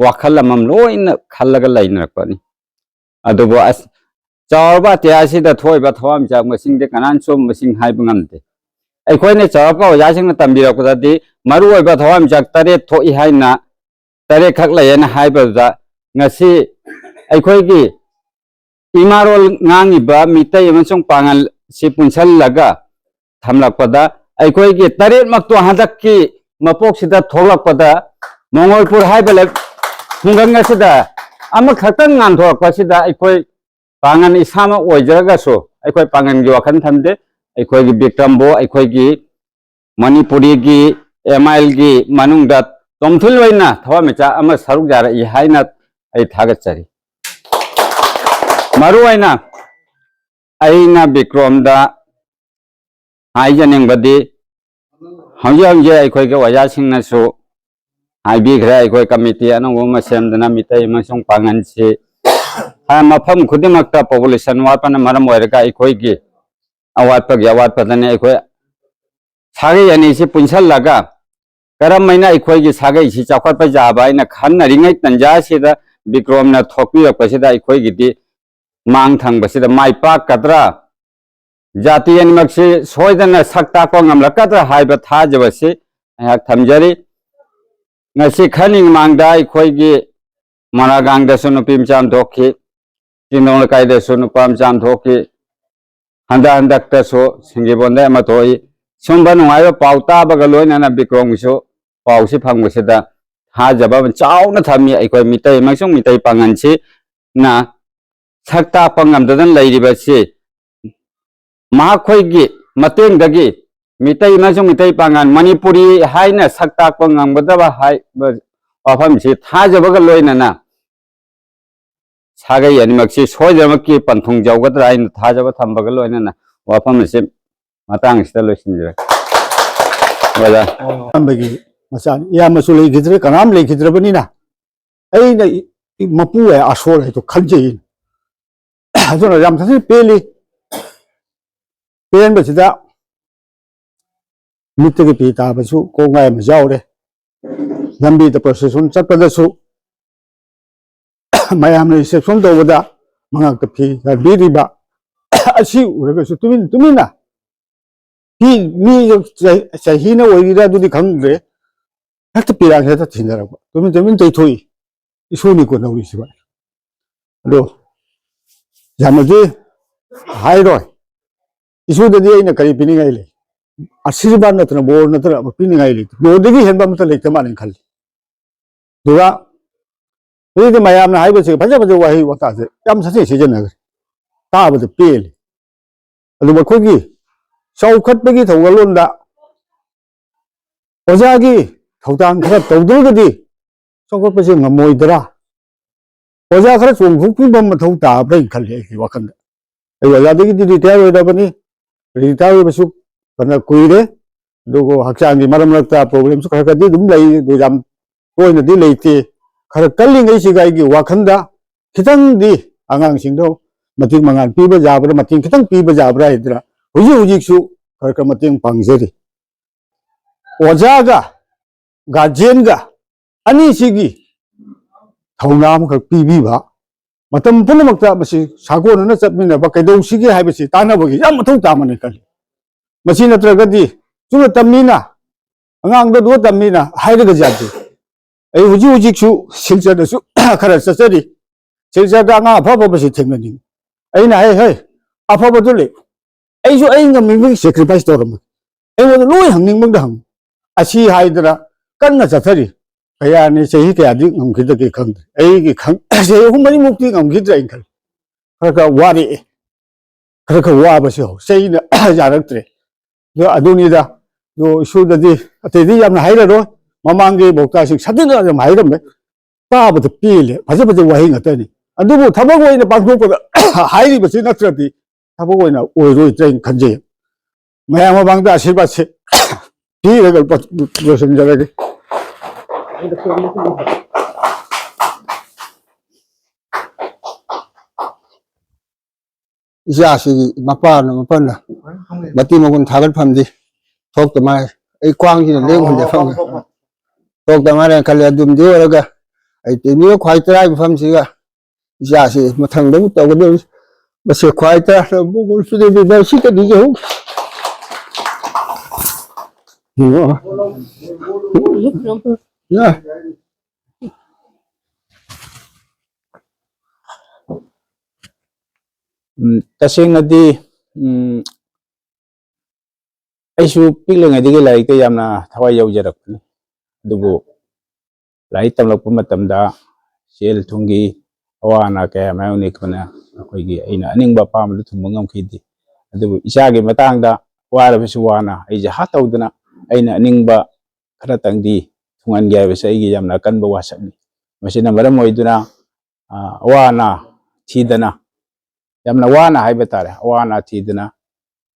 ꯋꯥꯈꯜ ꯑꯃꯃꯝ ꯂꯣꯏꯅ ꯈꯜꯂꯒ ꯂꯩꯅꯔꯛꯄꯅꯤ꯫ ꯑꯗꯨꯕꯨ ꯑꯁ, ꯆꯥꯎꯔꯕ ꯑꯇꯤꯌꯥꯁꯤꯗ ꯊꯣꯛꯏꯕ ꯊꯋꯥꯟꯃꯤꯆꯥꯛ ꯃꯁꯤꯡꯗꯤ ꯀꯅꯥꯅꯁꯨ ꯃꯁꯤꯡ ꯍꯥꯏꯕ ꯉꯝꯗꯦ꯫ ꯑꯩꯈꯣꯏꯅ ꯆꯥꯎꯔꯛꯄ ꯑꯣꯖꯥꯁꯤꯡꯅ ꯇꯝꯕꯤꯔꯛꯄꯗꯗꯤ ꯃꯔꯨꯑꯣꯏꯕ ꯊꯋꯥꯟꯃꯤꯆꯥꯛ ꯇꯔꯦꯠ ꯊꯣꯛꯏ ꯍꯥꯏꯅ, ꯇꯔꯦꯠꯈꯛ ꯂꯩꯌꯦꯅ ꯍꯥꯏꯕꯗꯨꯗ ꯉꯁꯤ ꯑꯩꯈꯣꯏꯒꯤ ꯏꯃꯥꯔꯣꯜ ꯉꯥꯡꯉꯤꯕ ꯃꯤꯇꯩ ꯑꯃꯁꯨꯡ ꯄꯥꯉꯜ ꯁꯤ ꯄꯨꯟꯁꯤꯜꯂꯒ ꯊꯝꯂꯛꯄꯗ ꯑꯩꯈꯣꯏꯒꯤ ꯇꯔꯦꯠꯃꯛꯇꯣ ꯍꯟꯗꯛꯀꯤ ꯃꯄꯣꯛꯁꯤꯗ ꯊꯣꯛꯂꯛꯄꯗ ꯃꯉꯣꯜꯄꯨꯔ ꯍꯥꯏꯕ ꯂꯩ-, ꯈꯨꯡꯒꯪ ꯑꯁꯤꯗ ꯑꯃꯈꯛꯇꯪ ꯉꯥꯟꯊꯣꯔꯛꯄꯁꯤꯗ ꯑꯩꯈꯣꯏ ꯄꯥꯡꯒꯟ ꯏꯁꯥꯃꯛ ꯑꯣꯏꯖꯔꯒꯁꯨ ꯑꯩꯈꯣꯏ ꯄꯥꯡꯒꯟꯒꯤ ꯋꯥꯈꯜ ꯊꯝꯗꯦ꯫ ꯑꯩꯈꯣꯏꯒꯤ ꯕꯤꯀ꯭ꯔꯝꯕꯨ ꯑꯩꯈꯣꯏꯒꯤ ꯃꯅꯤꯄꯨꯔꯤꯒꯤ ꯑꯦꯝ ꯑꯥꯏ ꯑꯦꯜꯒꯤ ꯃꯅꯨꯡꯗ ꯇꯣꯝꯊꯤꯟ ꯑꯣꯏꯅ ꯊꯋꯥꯟꯃꯤꯆꯥꯛ ꯑꯃ ꯁꯔꯨꯛ ꯌꯥꯔꯛꯏ ꯍꯥꯏꯅ ꯑꯩ ꯊꯥꯒꯠꯆꯔꯤ꯫ ꯃꯔꯨ ꯑꯣꯏꯅ ꯑꯩꯅ ꯕꯤꯀ꯭ꯔꯣꯝꯗ ꯍꯥꯏꯖꯅꯤꯡꯕꯗꯤ, ꯍꯧꯖꯤꯛ ꯍꯧꯖꯤꯛ ꯑꯩꯈꯣꯏꯒꯤ ꯑꯣꯖꯥꯁꯤꯡꯅꯁꯨ ꯍꯥꯏꯕꯤꯈ꯭ꯔꯦ, ꯑꯩꯈꯣꯏ ꯀꯃꯤꯇꯤ ꯑꯅꯧꯕ ꯑꯃ ꯁꯦꯝꯗꯅ ꯃꯤꯇꯩ ꯑꯃꯁꯨꯡ ꯄꯥꯡꯒꯟꯁꯤ ꯃꯐꯝ ꯈꯨꯗꯤꯡꯃꯛꯇ ꯄꯣꯄꯨꯂꯦꯁꯟ ꯋꯥꯠꯄꯅ ꯃꯔꯝ ꯑꯣꯏꯔꯒ ꯑꯩꯈꯣꯏꯒꯤ ꯑꯋꯥꯠꯄꯒꯤ ꯑꯋꯥꯠꯄꯗꯅꯤ꯫ ꯑꯩꯈꯣꯏ ꯁꯥꯒꯩ ꯑꯅꯤꯁꯤ ꯄꯨꯟꯁꯤꯜꯂꯒ ꯀꯔꯝ ꯍꯥꯏꯅ ꯑꯩꯈꯣꯏꯒꯤ ꯁꯥꯒꯩꯁꯤ ꯆꯥꯎꯈꯠꯄ ꯌꯥꯕ ꯍꯥꯏꯅ ꯈꯟꯅꯔꯤꯉꯩ ꯇꯟꯖꯥꯁꯤꯗ ꯕꯤꯀ꯭ꯔꯣꯝꯅ ꯊꯣꯛꯄꯤꯔꯛꯄꯁꯤꯗ ꯑꯩꯈꯣꯏꯒꯤꯗꯤ ꯃꯥꯡ ꯊꯪꯕꯁꯤꯗ ꯃꯥꯏ ꯄꯥꯛꯀꯗ꯭ꯔꯥ, ꯖꯥꯇꯤ ꯑꯅꯤꯃꯛꯁꯤ ꯁꯣꯏꯗꯅ ꯁꯛ ꯇꯥꯛꯄ ꯉꯝꯂꯛꯀꯗ꯭ꯔꯥ ꯍꯥꯏꯕ ꯊꯥꯖꯕꯁꯤ ꯑꯩꯍꯥꯛ ꯊꯝꯖꯔꯤ꯫ ꯉꯁꯤ ꯈꯔꯅꯤ ꯃꯃꯥꯡꯗ ꯑꯩꯈꯣꯏꯒꯤ ꯃꯔꯥꯒꯥꯡꯗꯁꯨ ꯅꯨꯄꯤ ꯃꯆꯥ ꯑꯃ ꯊꯣꯛꯈꯤ, ꯆꯤꯡꯗꯣꯡ ꯂꯩꯀꯥꯏꯗꯁꯨ ꯅꯨꯄꯥ ꯃꯆꯥ ꯑꯃ ꯊꯣꯛꯈꯤ, ꯍꯟꯗꯛ ꯍꯟꯗꯛꯇꯁꯨ ꯁꯤꯡꯖꯤꯕꯣꯟꯗ ꯑꯃ ꯊꯣꯛꯏ꯫ ꯁꯨꯝꯕ ꯅꯨꯡꯉꯥꯏꯕ ꯄꯥꯎ ꯇꯥꯕꯒ ꯂꯣꯏꯅꯅ ꯕꯤꯀ꯭ꯔꯣꯝꯒꯤꯁꯨ ꯄꯥꯎꯁꯤ ꯐꯪꯕꯁꯤꯗ ꯊꯥꯖꯕ ꯑꯃ ꯆꯥꯎꯅ ꯊꯝꯃꯤ꯫ ꯑꯩꯈꯣꯏ ꯃꯤꯇꯩ ꯑꯃꯁꯨꯡ ꯃꯤꯇꯩ ꯄꯥꯡꯒꯟꯁꯤꯅ ꯁꯛ ꯇꯥꯛꯄ ꯉꯝꯗꯗꯅ ꯂꯩꯔꯤꯕꯁꯤ ꯃꯈꯣꯏꯒꯤ ꯃꯇꯦꯡꯗꯒꯤ ꯃꯤꯇꯩ ꯑꯃꯁꯨꯡ ꯃꯤꯇꯩ ꯄꯥꯡꯒꯜ ꯃꯅꯤꯄꯨꯔꯤ ꯍꯥꯏꯅ ꯁꯛ ꯇꯥꯛꯄ ꯉꯝꯒꯗꯕ ꯍꯥꯏꯕ ꯋꯥꯐꯝꯁꯤ ꯊꯥꯖꯕꯒ ꯂꯣꯏꯅꯅ ꯁꯥꯒꯩ ꯑꯅꯤꯃꯛꯁꯤ ꯁꯣꯏꯗꯅꯃꯛꯀꯤ ꯄꯟꯊꯨꯡ ꯌꯧꯒꯗ꯭ꯔꯥ ꯍꯥꯏꯅ ꯊꯥꯖꯕ ꯊꯝꯕꯒ ꯂꯣꯏꯅꯅ ꯋꯥꯐꯝ ꯑꯁꯤ ꯃꯇꯥꯡ ꯑꯁꯤꯗ ꯂꯣꯏꯁꯤꯟꯖꯔꯒꯦ꯫ ꯑꯣꯖꯥ꯫ ꯑꯍꯥꯟꯕꯒꯤ ꯃꯆꯥꯅꯤ꯫ ꯏꯌꯥꯝꯕꯁꯨ ꯂꯩꯈꯤꯗ꯭ꯔꯦ, ꯀꯅꯥꯝ ꯂꯩꯈꯤꯗ꯭ꯔꯕꯅꯤꯅ ꯑꯩꯅ ꯏ-, ꯏ-, ꯃꯄꯨ ꯑꯁꯣꯜ ꯍꯥꯏꯗꯣ ꯈꯟꯖꯩ꯫ ꯑꯗꯨꯅ ꯌꯥꯝ ꯊꯤꯅ ꯄꯦꯜꯂꯤ꯫ ꯄꯦꯟꯕꯁꯤꯗ ꯃꯤꯠꯇꯒꯤ ꯄꯤ ꯇꯥꯕꯁꯨ ꯀꯣꯛ ꯉꯥꯏ ꯑꯃ ꯌꯥꯎꯔꯦ꯫ ꯂꯝꯕꯤꯗ ꯄ꯭ꯔꯣꯁꯦꯁꯟ ꯆꯠꯄꯗꯁꯨ ꯃꯌꯥꯝꯅ ꯔꯤꯁꯦꯞꯁꯟ ꯇꯧꯕꯗ ꯃꯉꯥꯛꯇ ꯐꯤ ꯌꯥꯟꯕꯤꯔꯤꯕ ꯑꯁꯤ ꯎꯔꯒꯁꯨ ꯇꯨꯃꯤꯟ ꯇꯨꯃꯤꯟꯅ ꯃꯤ, ꯃꯤ ꯆꯍꯤ-, ꯆꯍꯤꯅ ꯑꯣꯏꯔꯤꯔꯥ ꯑꯗꯨꯗꯤ ꯈꯪꯗ꯭ꯔꯦ, ꯍꯦꯛꯇ ꯄꯤꯔꯥꯡ ꯍꯦꯛꯇ ꯊꯤꯟꯅꯔꯛꯄ, ꯇꯨꯃꯤꯟ ꯇꯨꯃꯤꯟ ꯇꯩꯊꯣꯛꯏ꯫ ꯏꯁꯣꯔꯅꯤꯀꯣ ꯇꯧꯔꯤꯁꯤꯕ꯫ ꯑꯗꯣ ꯌꯥꯝꯅꯗꯤ ꯍꯥꯏꯔꯣꯏ꯫ ꯏꯁꯣꯔꯗꯗꯤ ꯑꯩꯅ ꯀꯔꯤ ꯄꯤꯅꯤꯡꯉꯥꯏ ꯂꯩ? ꯑꯁꯤꯔꯕꯥꯗ ꯅꯠꯇꯅ, ꯕꯣꯔ ꯅꯠꯇꯅ ꯑꯃ ꯄꯤꯅꯤꯡꯉꯥꯏ ꯂꯩꯇꯦ꯫ ꯕꯣꯔꯗꯒꯤ ꯍꯦꯟꯕ ꯑꯃꯠꯇ ꯂꯩꯇ ꯃꯥꯜꯂꯦꯅ ꯈꯜꯂꯤ꯫ ꯑꯗꯨꯒ ꯍꯧꯖꯤꯛꯇꯤ ꯃꯌꯥꯝꯅ ꯍꯥꯏꯕꯁꯦ ꯐꯖ ꯐꯖꯕ ꯋꯥꯍꯩ ꯋꯥꯇꯥꯁꯦ ꯌꯥꯝ ꯁꯥꯊꯤ ꯁꯤꯖꯤꯟꯅꯈ꯭ꯔꯦ꯫ ꯇꯥꯕꯗ ꯄꯦꯜꯂꯤ꯫ ꯑꯗꯨꯕꯨ ꯑꯩꯈꯣꯏꯒꯤ ꯆꯥꯎꯈꯠꯄꯒꯤ ꯊꯧꯒꯜꯂꯣꯟꯗ ꯑꯣꯖꯥꯒꯤ ꯊꯧꯗꯥꯡ ꯈꯔ ꯇꯧꯗ꯭ꯔꯒꯗꯤ ꯆꯥꯎꯈꯠꯄꯁꯦ ꯉꯝꯃꯣꯏꯗ꯭ꯔꯥ? ꯑꯣꯖꯥ ꯈꯔ ꯆꯣꯡꯊꯣꯛꯄꯤꯕ ꯃꯊꯧ ꯇꯥꯕ꯭ꯔꯥ ꯍꯥꯏꯅ ꯈꯜꯂꯤ ꯑꯩꯒꯤ ꯋꯥꯈꯜꯗ꯫ ꯑꯩ ꯑꯣꯖꯥꯗꯒꯤꯗꯤ ꯔꯤꯇꯥꯌꯔ ꯑꯣꯏꯔꯕꯅꯤ꯫ ꯔꯤꯇꯥꯌꯔ ꯑꯣꯏꯕꯁꯨ ꯐꯅ ꯀꯨꯏꯔꯦ꯫ ꯑꯗꯨꯕꯨ ꯍꯛꯆꯥꯡꯒꯤ ꯃꯔꯛ ꯃꯔꯛꯇ ꯄ꯭ꯔꯣꯕ꯭ꯂꯦꯝꯁꯨ ꯈꯔ ꯈꯔꯗꯤ ꯑꯗꯨꯝ ꯂꯩ, ꯑꯗꯨ ꯌꯥꯝ ꯇꯣꯏꯅꯗꯤ ꯂꯩꯇꯦ꯫ ꯈꯔ ꯀꯜꯂꯤꯉꯩꯁꯤꯒ ꯑꯩꯒꯤ ꯋꯥꯈꯜꯗ ꯈꯤꯇꯪꯗꯤ ꯑꯉꯥꯡꯁꯤꯡꯗꯣ ꯃꯇꯤꯛ ꯃꯉꯥꯜ ꯄꯤꯕ ꯌꯥꯕ꯭ꯔꯥ, ꯃꯇꯦꯡ ꯈꯤꯇꯪ ꯄꯤꯕ ꯌꯥꯕ꯭ꯔꯥ ꯍꯥꯏꯗꯅ ꯍꯧꯖꯤꯛ ꯍꯧꯖꯤꯛꯁꯨ ꯈꯔ ꯈꯔ ꯃꯇꯦꯡ ꯄꯥꯡꯖꯔꯤ꯫ ꯑꯣꯖꯥꯒ ꯒꯥꯔꯖꯤꯌꯟꯒ ꯑꯅꯤꯁꯤꯒꯤ ꯊꯧꯅꯥ ꯑꯃꯈꯛ ꯄꯤꯕꯤꯕ, ꯃꯇꯝ ꯄꯨꯝꯅꯃꯛꯇ ꯃꯁꯤ ꯁꯥꯒꯣꯟꯅꯅ ꯆꯠꯃꯤꯟꯅꯕ ꯀꯩꯗꯧꯁꯤꯒꯦ ꯍꯥꯏꯕꯁꯤ ꯇꯥꯟꯅꯕꯒꯤ ꯌꯥꯝ ꯃꯊꯧ ꯇꯥꯕꯅꯤ ꯈꯜꯂꯤ꯫ ꯃꯁꯤ ꯅꯠꯇ꯭ꯔꯒꯗꯤ ꯆꯨꯝꯅ ꯇꯝꯃꯤꯅ, ꯑꯉꯥꯡꯗ ꯑꯗꯨꯒ ꯇꯝꯃꯤꯅ ꯍꯥꯏꯔꯒ ꯌꯥꯗꯦ꯫ ꯑꯩ ꯍꯧꯖꯤꯛ ꯍꯧꯖꯤꯛꯁꯨ ꯁꯤꯜꯆꯔꯗꯁꯨ ꯈꯔ ꯆꯠꯆꯔꯤ꯫ ꯁꯤꯜꯆꯔꯗ ꯑꯉꯥꯡ ꯑꯐ ꯑꯐꯕꯁꯤ ꯊꯦꯡꯅꯅꯤꯡꯉꯤ꯫ ꯑꯩꯅ ꯍꯥꯏ, "ꯍꯩ, ꯑꯐꯕꯗꯨ ꯂꯩ, ꯑꯩꯁꯨ ꯑꯩ ꯉꯝꯅꯤꯡꯕꯒꯤ ꯁꯦꯀ꯭ꯔꯤꯐꯥꯏꯁ ꯇꯧꯔꯝꯃꯒꯦ, ꯑꯩꯉꯣꯟꯗ ꯂꯣꯏ ꯍꯪꯅꯤꯡꯕꯗ ꯍꯪꯉꯨ" ꯑꯁꯤ ꯍꯥꯏꯗꯅ ꯀꯟꯅ ꯆꯠꯊꯔꯤ꯫ ꯀꯌꯥꯅꯤ, ꯆꯍꯤ ꯀꯌꯥꯗꯤ ꯉꯝꯈꯤꯗꯒꯦ ꯈꯪꯗ꯭ꯔꯦ꯫ ꯑꯩꯒꯤ ꯈꯪ-, ꯆꯍꯤ ꯑꯍꯨꯝ ꯃꯔꯤꯃꯨꯛꯇꯤ ꯉꯝꯈꯤꯗ꯭ꯔꯦ ꯑꯩꯅ ꯈꯜꯂꯤ꯫ ꯈꯔ ꯈꯔ ꯋꯥꯔꯛꯑꯦ, ꯈꯔ ꯈꯔ ꯋꯥꯕꯁꯤ ꯍꯧ-, ꯆꯍꯤꯅ ꯌꯥꯔꯛꯇ꯭ꯔꯦ꯫ ꯑꯗꯣ ꯑꯗꯨꯅꯤꯗ, ꯑꯗꯣ ꯏꯁꯨꯗꯗꯤ ꯑꯇꯩꯗꯤ ꯌꯥꯝꯅ ꯍꯥꯏꯔꯔꯣꯏ꯫ ꯃꯃꯥꯡꯒꯤ ꯄꯥꯎꯇꯥꯛꯁꯤꯡ ꯁꯥꯊꯤꯅ ꯌꯥꯝ ꯍꯥꯏꯔꯝꯃꯦ꯫ ꯇꯥꯕꯗ ꯄꯦꯜꯂꯦ꯫ ꯐꯖ ꯐꯖꯕ ꯋꯥꯍꯩ ꯉꯥꯛꯇꯅꯤ꯫ ꯑꯗꯨꯕꯨ ꯊꯕꯛ ꯑꯣꯏꯅ ꯄꯥꯡꯊꯣꯛꯄꯗ ꯍꯥꯏꯔꯤꯕꯁꯤ ꯅꯠꯇ꯭ꯔꯗꯤ ꯊꯕꯛ ꯑꯣꯏꯅ ꯑꯣꯏꯔꯣꯏꯗ꯭ꯔꯅ ꯈꯟꯖꯩ꯫ ꯃꯌꯥꯝ ꯃꯃꯥꯡꯗ ꯑꯁꯤꯔꯕꯥꯗꯁꯦ ꯄꯤꯔꯒ ꯂꯣꯏꯁꯤꯟꯖꯔꯒꯦ꯫ ꯏꯆꯥꯁꯤꯒꯤ ꯃꯄꯥꯅ, ꯃꯄꯥꯅ ꯃꯇꯤ ꯃꯒꯨꯟ ꯊꯥꯒꯠꯐꯝꯗꯤ ꯊꯣꯛꯇ ꯃꯥꯜꯂꯦ꯫ ꯑꯩ ꯈ꯭ꯋꯥꯡꯁꯤꯅ ꯂꯦꯡ ꯍꯟꯗ ꯐꯝꯃꯦ꯫ ꯊꯣꯛꯇ ꯃꯥꯜꯂꯦꯅ ꯈꯜꯂꯦ꯫ ꯑꯗꯨꯝꯗꯤ ꯑꯣꯏꯔꯒ ꯑꯩ ꯇꯦꯅꯤꯒ ꯈ꯭ꯋꯥꯏ ꯇꯔꯥꯏ ꯃꯐꯝꯁꯤꯒ ꯏꯆꯥꯁꯤ ꯃꯊꯪꯗ ꯑꯃꯨꯛ ꯇꯧꯒꯗꯧꯔꯤ꯫ ꯃꯁꯤ ꯈ꯭ꯋꯥꯏ ꯇꯔꯥ ꯃꯒꯨꯟ ꯁꯨꯗꯦ ꯁꯤ ꯀꯔꯤꯒꯤ ꯍꯧ-, ꯌꯦꯡꯉꯣ꯫ ꯌꯥ꯫ ꯎꯝ, ꯇꯁꯦꯡꯅꯗꯤ, ꯎꯝ, ꯑꯩꯁꯨ ꯄꯤꯛꯂꯤꯉꯩꯗꯒꯤ ꯂꯥꯏꯔꯤꯛꯇ ꯌꯥꯝꯅ ꯊꯋꯥꯏ ꯌꯥꯎꯖꯔꯛꯄꯅꯤ꯫ ꯑꯗꯨꯕꯨ ꯂꯥꯏꯔꯤꯛ ꯇꯝꯂꯛꯄ ꯃꯇꯝꯗ ꯁꯦꯜ ꯊꯨꯝꯒꯤ ꯑꯋꯥ ꯑꯅꯥ ꯀꯌꯥ ꯃꯥꯌꯣꯛꯅꯈꯤꯕꯅ ꯑꯩꯈꯣꯏꯒꯤ ꯑꯩꯅ ꯑꯅꯤꯡꯕ ꯑꯄꯥꯝꯕꯗꯨ ꯊꯨꯡꯕ ꯉꯝꯈꯤꯗꯦ꯫ ꯑꯗꯨꯕꯨ ꯏꯆꯥꯒꯤ ꯃꯇꯥꯡꯗ ꯋꯥꯔꯕꯁꯨ ꯋꯥꯅ ꯑꯩꯁꯦ ꯍꯥ ꯇꯧꯗꯅ ꯑꯩꯅ ꯑꯅꯤꯡꯕ ꯈꯔꯇꯪꯗꯤ ꯊꯨꯡꯍꯟꯒꯦ ꯍꯥꯏꯕꯁꯦ ꯑꯩꯒꯤ ꯌꯥꯝꯅ ꯑꯀꯟꯕ ꯋꯥꯁꯛꯅꯤ꯫ ꯃꯁꯤꯅ ꯃꯔꯝ ꯑꯣꯏꯗꯨꯅ, ꯑ, ꯑꯋꯥ ꯑꯅꯥ ꯊꯤꯗꯅ, ꯌꯥꯝꯅ ꯋꯥꯅ ꯍꯥꯏꯕ ꯇꯥꯔꯦ, ꯑꯋꯥ ꯑꯅꯥ ꯊꯤꯗꯅ,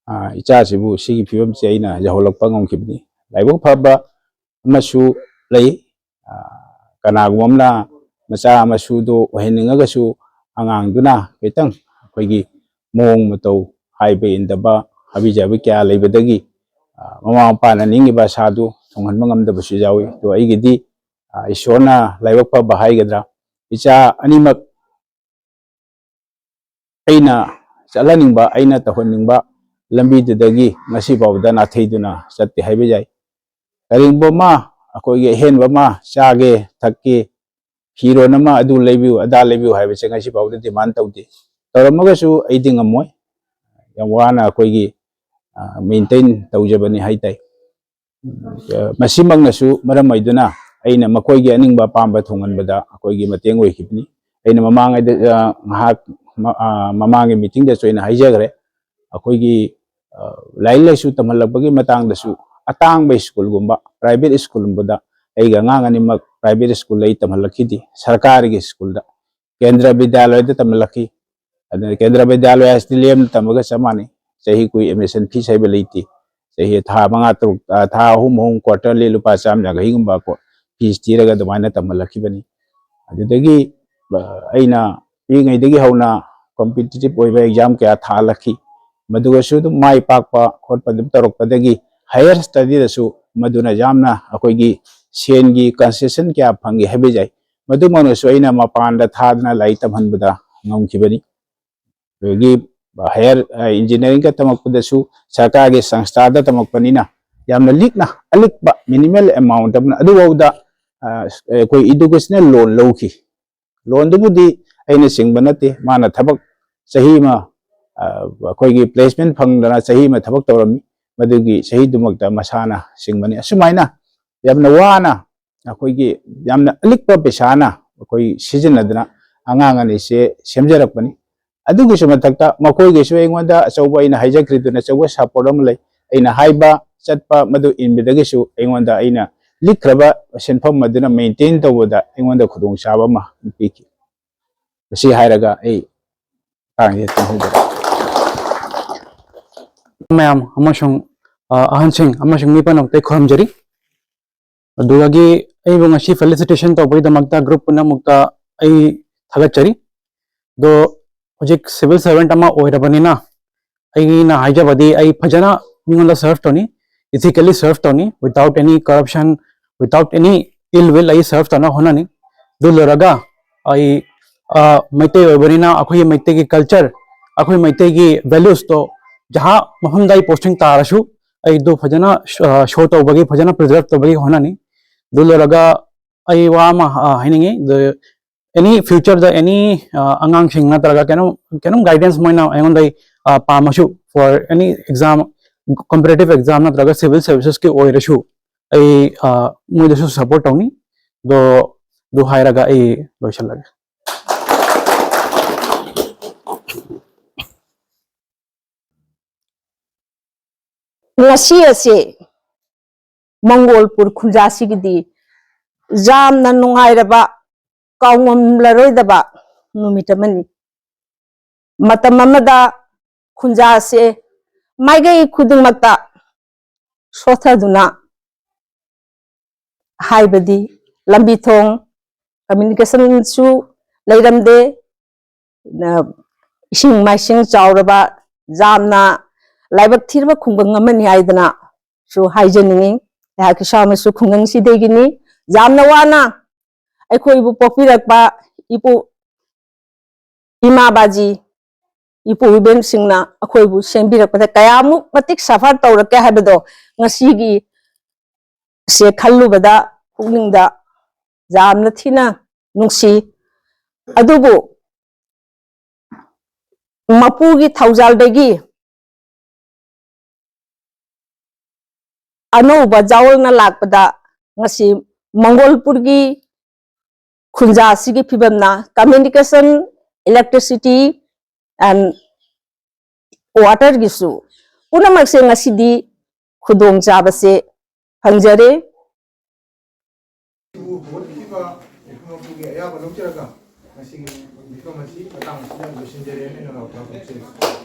ꯑ, ꯏꯆꯥꯁꯤꯕꯨ ꯁꯤꯒꯤ ꯐꯤꯕꯝꯁꯦ ꯑꯩꯅ ꯌꯧꯍꯜꯂꯛꯄ ꯉꯝꯈꯤꯕꯅꯤ꯫ ꯂꯥꯏꯕꯛ ꯐꯕ ꯑꯃꯁꯨ ꯂꯩ꯫ ꯑ, ꯀꯅꯥꯒꯨꯝꯕ ꯑꯃꯅ ꯃꯆꯥ ꯃꯁꯨꯗꯨ ꯑꯣꯏꯍꯟꯅꯤꯡꯉꯒꯁꯨ ꯑꯉꯥꯡꯗꯨꯅ ꯈꯤꯇꯪ ꯑꯩꯈꯣꯏꯒꯤ ꯃꯑꯣꯡ ꯃꯇꯧ ꯍꯥꯏꯕ ꯏꯟꯗꯕ, ꯍꯥꯕꯤ ꯖꯥꯕꯤ ꯀꯌꯥ ꯂꯩꯕꯗꯒꯤ, ꯑ, ꯃꯃꯥ ꯃꯄꯥꯅ ꯅꯤꯡꯉꯤꯕ ꯑꯁꯥꯗꯨ ꯊꯨꯡꯍꯟꯕ ꯉꯝꯗꯕꯁꯨ ꯌꯥꯎꯏ꯫ ꯑꯗꯣ ꯑꯩꯒꯤꯗꯤ, ꯑ, ꯏꯁꯣꯔꯅ ꯂꯥꯏꯕꯛ ꯐꯕ ꯍꯥꯏꯒꯗ꯭ꯔꯥ, ꯏꯆꯥ ꯑꯅꯤꯃꯛ ꯑꯩꯅ ꯆꯠꯍꯟꯅꯤꯡꯕ, ꯑꯩꯅ ꯇꯧꯍꯟꯅꯤꯡꯕ ꯂꯝꯕꯤꯗꯨꯗꯒꯤ ꯉꯁꯤ ꯐꯥꯎꯕꯗ ꯅꯥꯊꯩꯗꯨꯅ ꯆꯠꯇꯦ ꯍꯥꯏꯕ ꯌꯥꯏ꯫ ꯀꯔꯤꯒꯨꯝꯕ ꯑꯃ ꯑꯩꯈꯣꯏꯒꯤ ꯑꯍꯦꯟꯕ ꯑꯃ ꯆꯥꯒꯦ, ꯊꯛꯀꯦ, ꯐꯤꯔꯣꯟ ꯑꯃ ꯑꯗꯨ ꯂꯩꯕꯤꯌꯨ, ꯑꯗꯥ ꯂꯩꯕꯤꯌꯨ ꯍꯥꯏꯕꯁꯦ ꯉꯁꯤ ꯐꯥꯎꯕꯗ demand ꯇꯧꯗꯦ꯫ ꯇꯧꯔꯝꯃꯒꯁꯨ ꯑꯩꯗꯤ ꯉꯝꯃꯣꯏ꯫ ꯌꯥꯝ ꯋꯥꯅ ꯑꯩꯈꯣꯏꯒꯤ, ꯑ, maintain ꯇꯧꯖꯕꯅꯤ ꯍꯥꯏ ꯇꯥꯏ꯫ ꯃꯁꯤꯃꯛꯅꯁꯨ ꯃꯔꯝ ꯑꯣꯏꯗꯨꯅ ꯑꯩꯅ ꯃꯈꯣꯏꯒꯤ ꯑꯅꯤꯡꯕ ꯑꯄꯥꯝꯕ ꯊꯨꯡꯍꯟꯕꯗ ꯑꯩꯈꯣꯏꯒꯤ ꯃꯇꯦꯡ ꯑꯣꯏꯈꯤꯕꯅꯤ꯫ ꯑꯩꯅ ꯃꯃꯥꯡꯉꯩꯗ, ꯑ, ꯉꯥꯏꯍꯥꯛ ꯃ-, ꯑ, ꯃꯃꯥꯡꯒꯤ meeting ꯗꯁꯨ ꯑꯩꯅ ꯍꯥꯏꯖꯈ꯭ꯔꯦ꯫ ꯑꯩꯈꯣꯏꯒꯤ, ꯑ, ꯂꯥꯏꯔꯤꯛ ꯂꯥꯏꯁꯨ ꯇꯝꯍꯜꯂꯛꯄꯒꯤ ꯃꯇꯥꯡꯗꯁꯨ ꯑꯇꯥꯡꯕ school ꯒꯨꯝꯕ, private school ꯒꯨꯝꯕꯗ ꯑꯩꯒꯤ ꯑꯉꯥꯡ ꯑꯅꯤꯃꯛ private school ꯗ ꯑꯩ ꯇꯝꯍꯜꯂꯛꯈꯤꯗꯦ, ꯁꯔꯀꯥꯔꯒꯤ school ꯗ꯫ ꯀꯦꯟꯗ꯭ꯔ ꯕꯤꯗ꯭ꯌꯥꯂꯌꯗ ꯇꯝꯍꯜꯂꯛꯈꯤ꯫ ꯑꯗꯨꯅ ꯀꯦꯟꯗ꯭ꯔ ꯕꯤꯗ꯭ꯌꯥꯂꯌ ꯍꯥꯏꯁꯤꯗꯤ ꯂꯦꯝꯅ ꯇꯝꯕꯒ ꯆꯞ ꯃꯥꯟꯅꯩ꯫ ꯆꯍꯤ ꯀꯨꯏ admission fees ꯍꯥꯏꯕ ꯂꯩꯇꯦ꯫ ꯆꯍꯤ ꯊꯥ ꯃꯉꯥ ꯇꯔꯨꯛ, ꯑ, ꯊꯥ ꯑꯍꯨꯝ ꯑꯍꯨꯝ quarterly ꯂꯨꯄꯥ ꯆꯥꯝ ꯌꯥꯡꯈꯩꯒꯨꯝꯕ ꯀꯣ, fees ꯊꯤꯔꯒ ꯑꯗꯨꯃꯥꯏꯅ ꯇꯝꯍꯜꯂꯛꯈꯤꯕꯅꯤ꯫ ꯑꯗꯨꯗꯒꯤ, ꯑ, ꯑꯩꯅ ꯄꯤꯛꯏꯉꯩꯗꯒꯤ ꯍꯧꯅ competitive ꯑꯣꯏꯕ exam ꯀꯌꯥ ꯊꯥꯍꯜꯂꯛꯈꯤ꯫ ꯃꯗꯨꯒꯁꯨ ꯑꯗꯨꯝ ꯃꯥꯏ ꯄꯥꯛꯄ ꯈꯣꯠꯄ ꯑꯗꯨꯝ ꯇꯧꯔꯛꯄꯗꯒꯤ higher study ꯗꯁꯨ ꯃꯗꯨꯅ ꯌꯥꯝꯅ ꯑꯩꯈꯣꯏꯒꯤ ꯁꯦꯟꯒꯤ concession ꯀꯌꯥ ꯐꯪꯉꯤ ꯍꯥꯏꯕ ꯌꯥꯏ꯫ ꯃꯗꯨꯃꯛꯅꯁꯨ ꯑꯩꯅ ꯃꯄꯥꯟꯗ ꯊꯥꯗꯅ ꯂꯥꯏꯔꯤꯛ ꯇꯝꯍꯟꯕꯗ ꯉꯝꯈꯤꯕꯅꯤ꯫ ꯑꯗꯒꯤ higher, ꯑ, engineering ꯒ ꯇꯝꯃꯛꯄꯗꯁꯨ ꯁꯔꯀꯥꯔꯒꯤ ꯁꯪꯁꯊꯥꯗ ꯇꯝꯃꯛꯄꯅꯤꯅ ꯌꯥꯝꯅ ꯂꯤꯛꯅ, ꯑꯂꯤꯛꯄ minimal amount ꯑꯃꯅ ꯑꯗꯨꯐꯥꯎꯗ, ꯑ, ꯑꯩꯈꯣꯏ educational loan ꯂꯧꯈꯤ꯫ Loan ꯗꯨꯕꯨꯗꯤ ꯑꯩꯅ ꯆꯤꯡꯕ ꯅꯠꯇꯦ, ꯃꯥꯅ ꯊꯕꯛ ꯆꯍꯤ ꯑꯃ, ꯑ, ꯑꯩꯈꯣꯏꯒꯤ placement ꯐꯪꯗꯅ ꯆꯍꯤ ꯑꯃ ꯊꯕꯛ ꯇꯧꯔꯝꯃꯤ, ꯃꯗꯨꯒꯤ ꯆꯍꯤꯗꯨꯃꯛꯇ ꯃꯁꯥꯅ ꯆꯤꯡꯕꯅꯤ꯫ ꯑꯁꯨꯃꯥꯏꯅ ꯌꯥꯝꯅ ꯋꯥꯅ ꯑꯩꯈꯣꯏꯒꯤ ꯌꯥꯝꯅ ꯑꯂꯤꯛꯄ ꯄꯩꯁꯥꯅ ꯑꯩꯈꯣꯏ ꯁꯤꯖꯤꯟꯅꯗꯨꯅ ꯑꯉꯥꯡ ꯑꯅꯤꯁꯦ ꯁꯦꯝꯖꯔꯛꯄꯅꯤ꯫ ꯑꯗꯨꯒꯤꯁꯨ ꯃꯊꯛꯇ ꯃꯈꯣꯏꯒꯤꯁꯨ ꯑꯩꯉꯣꯟꯗ ꯑꯆꯧꯕ, ꯑꯩꯅ ꯍꯥꯏꯖꯈ꯭ꯔꯤꯗꯨꯅ, ꯑꯆꯧꯕ support ꯑꯃ ꯂꯩ꯫ ꯑꯩꯅ ꯍꯥꯏꯕ ꯆꯠꯄ ꯃꯗꯨ ꯏꯟꯕꯗꯒꯤꯁꯨ ꯑꯩꯉꯣꯟꯗ, ꯑꯩꯅ ꯂꯤꯛꯈ꯭ꯔꯕ ꯁꯦꯟꯐꯝ ꯑꯗꯨꯅ maintain ꯇꯧꯕꯗ ꯑꯩꯉꯣꯟꯗ ꯈꯨꯗꯣꯡꯆꯥꯕ ꯑꯃ ꯄꯤꯈꯤ꯫ ꯃꯁꯤ ꯍꯥꯏꯔꯒ ꯑꯩ ꯃꯇꯥꯡꯁꯤꯗ ꯇꯦꯟꯍꯧꯖꯔꯒꯦ꯫ ꯃꯌꯥꯝ ꯑꯃꯁꯨꯡ, ꯑ, ꯑꯍꯟꯁꯤꯡ ꯑꯃꯁꯨꯡ ꯃꯤ ꯄꯨꯝꯅꯃꯛꯇ ꯑꯩ ꯈꯨꯔꯨꯝꯖꯔꯤ꯫ ꯑꯗꯨꯗꯒꯤ ꯑꯩꯕꯨ ꯉꯁꯤ felicitation ꯇꯧꯕꯒꯤꯗꯃꯛꯇ group ꯄꯨꯝꯅꯃꯛꯇ ꯑꯩ ꯊꯥꯒꯠꯆꯔꯤ꯫ ꯑꯗꯣ ꯍꯧꯖꯤꯛ civil servant ꯑꯃ ꯑꯣꯏꯔꯕꯅꯤꯅ ꯑꯩꯅ ꯍꯥꯏꯖꯕꯗꯤ ꯑꯩ ꯐꯖꯅ ꯃꯤꯉꯣꯟꯗ serve ꯇꯧꯅꯤ, ethically serve ꯇꯧꯅꯤ, without any corruption, without any ill will ꯑꯩ serve ꯇꯧꯅ ꯍꯣꯠꯅꯅꯤ꯫ ꯑꯗꯨ ꯂꯣꯏꯔꯒ ꯑꯩ, ꯑ, ꯃꯩꯇꯩ ꯑꯣꯏꯕꯅꯤꯅ ꯑꯩꯈꯣꯏꯒꯤ ꯃꯩꯇꯩꯒꯤ culture, ꯑꯩꯈꯣꯏ ꯃꯩꯇꯩꯒꯤ values ꯇꯣ ꯖꯍꯥ ꯃꯐꯝꯗ ꯑꯩ posting ꯇꯥꯔꯁꯨ ꯑꯩꯗꯨ ꯐꯖꯅ, ꯑ, show ꯇꯧꯕꯒꯤ, ꯐꯖꯅ preserve ꯇꯧꯕꯒꯤ ꯍꯣꯠꯅꯅꯤ꯫ ꯑꯗꯨ ꯂꯣꯏꯔꯒ ꯑꯩ ꯋꯥ ꯑꯃ, ꯑ, ꯍꯥꯏꯅꯤꯡꯉꯤ꯫ ꯑꯗꯨ any future ꯗ any, ꯑ, ꯑꯉꯥꯡꯁꯤꯡ ꯅꯠꯇ꯭ꯔꯒ ꯀꯩꯅꯣꯝ, ꯀꯩꯅꯣꯝ guidance ꯃꯣꯏꯅ ꯑꯩꯉꯣꯟꯗ, ꯑ, ꯄꯥꯝꯃꯁꯨ, for any exam, competitive exam ꯅꯠꯇ꯭ꯔꯒ civil services ꯀꯤ ꯑꯣꯏꯔꯁꯨ, ꯑꯩ, ꯑ, ꯃꯣꯏꯗꯁꯨ support ꯇꯧꯅꯤ꯫ ꯑꯗꯣ ꯑꯗꯨ ꯍꯥꯏꯔꯒ ꯑꯩ ꯂꯣꯏꯁꯤꯜꯂꯒꯦ꯫ ꯉꯁꯤ ꯑꯁꯤ ꯃꯪꯒꯣꯜꯄꯨꯔ ꯈꯨꯟꯖꯥꯁꯤꯒꯤꯗꯤ ꯌꯥꯝꯅ ꯅꯨꯡꯉꯥꯏꯔꯕ, ꯀꯥꯎꯉꯝꯂꯔꯣꯏꯗꯕ ꯅꯨꯃꯤꯠ ꯑꯃꯅꯤ꯫ ꯃꯇꯝ ꯑꯃꯗ ꯈꯨꯟꯖꯥꯁꯦ ꯃꯥꯏꯀꯩ ꯈꯨꯗꯤꯡꯃꯛꯇ ꯁꯣꯠꯊꯗꯨꯅ, ꯍꯥꯏꯕꯗꯤ ꯂꯝꯕꯤ ꯊꯣꯡ, communication ꯁꯨ ꯂꯩꯔꯝꯗꯦ, ꯅ-, ꯏꯁꯤꯡ ꯃꯥꯏꯁꯤꯡ ꯆꯥꯎꯔꯕ, ꯌꯥꯝꯅ ꯂꯥꯏꯕꯛ ꯊꯤꯔꯕ ꯈꯨꯡꯒꯪ ꯑꯃꯅꯤ ꯍꯥꯏꯗꯅꯁꯨ ꯍꯥꯏꯖꯅꯤꯡꯉꯤ꯫ ꯑꯩꯍꯥꯛꯀꯤ ꯏꯁꯥꯃꯛꯁꯨ ꯈꯨꯡꯒꯪꯁꯤꯗꯒꯤꯅꯤ꯫ ꯌꯥꯝꯅ ꯋꯥꯅ ꯑꯩꯈꯣꯏꯕꯨ ꯄꯣꯛꯄꯤꯔꯛꯄ ꯏꯄꯨ ꯏꯃꯥ ꯕꯥꯖꯤ, ꯏꯄꯨ ꯏꯕꯦꯟꯁꯤꯡꯅ ꯑꯩꯈꯣꯏꯕꯨ ꯁꯦꯝꯕꯤꯔꯛꯄꯗ ꯀꯌꯥꯃꯨꯛ ꯃꯇꯤꯛ suffer ꯇꯧꯔꯛꯀꯦ ꯍꯥꯏꯕꯗꯣ ꯉꯁꯤꯒꯤ ꯁꯦ ꯈꯜꯂꯨꯕꯗ ꯄꯨꯛꯅꯤꯡꯗ ꯌꯥꯝꯅ ꯊꯤꯅ ꯅꯨꯡꯁꯤ꯫ ꯑꯗꯨꯕꯨ ꯃꯄꯨꯒꯤ ꯊꯧꯖꯥꯜꯗꯒꯤ ꯑꯅꯧꯕ ꯖꯥꯋꯜꯅ ꯂꯥꯛꯄꯗ ꯉꯁꯤ ꯃꯪꯒꯣꯜꯄꯨꯔꯒꯤ ꯈꯨꯟꯖꯥꯁꯤꯒꯤ ꯐꯤꯕꯝꯅ, communication, electricity and waterꯒꯤꯁꯨ ꯄꯨꯝꯅꯃꯛꯁꯦ ꯉꯁꯤꯗꯤ ꯈꯨꯗꯣꯡꯆꯥꯕꯁꯦ ꯐꯪꯖꯔꯦ꯫ ꯍꯧꯒꯠꯄꯤꯕ ꯃꯤꯐꯝ ꯑꯗꯨꯒꯤ ꯑꯌꯥꯕ ꯂꯧꯖꯔꯒ ꯉꯁꯤꯒꯤ ꯃꯤꯐꯝ ꯑꯁꯤ ꯃꯇꯥꯡ ꯑꯁꯤꯗ ꯂꯣꯏꯁꯤꯟꯖꯔꯦ ꯍꯥꯏꯅ ꯂꯥꯎꯊꯣꯛꯆꯔꯤ꯫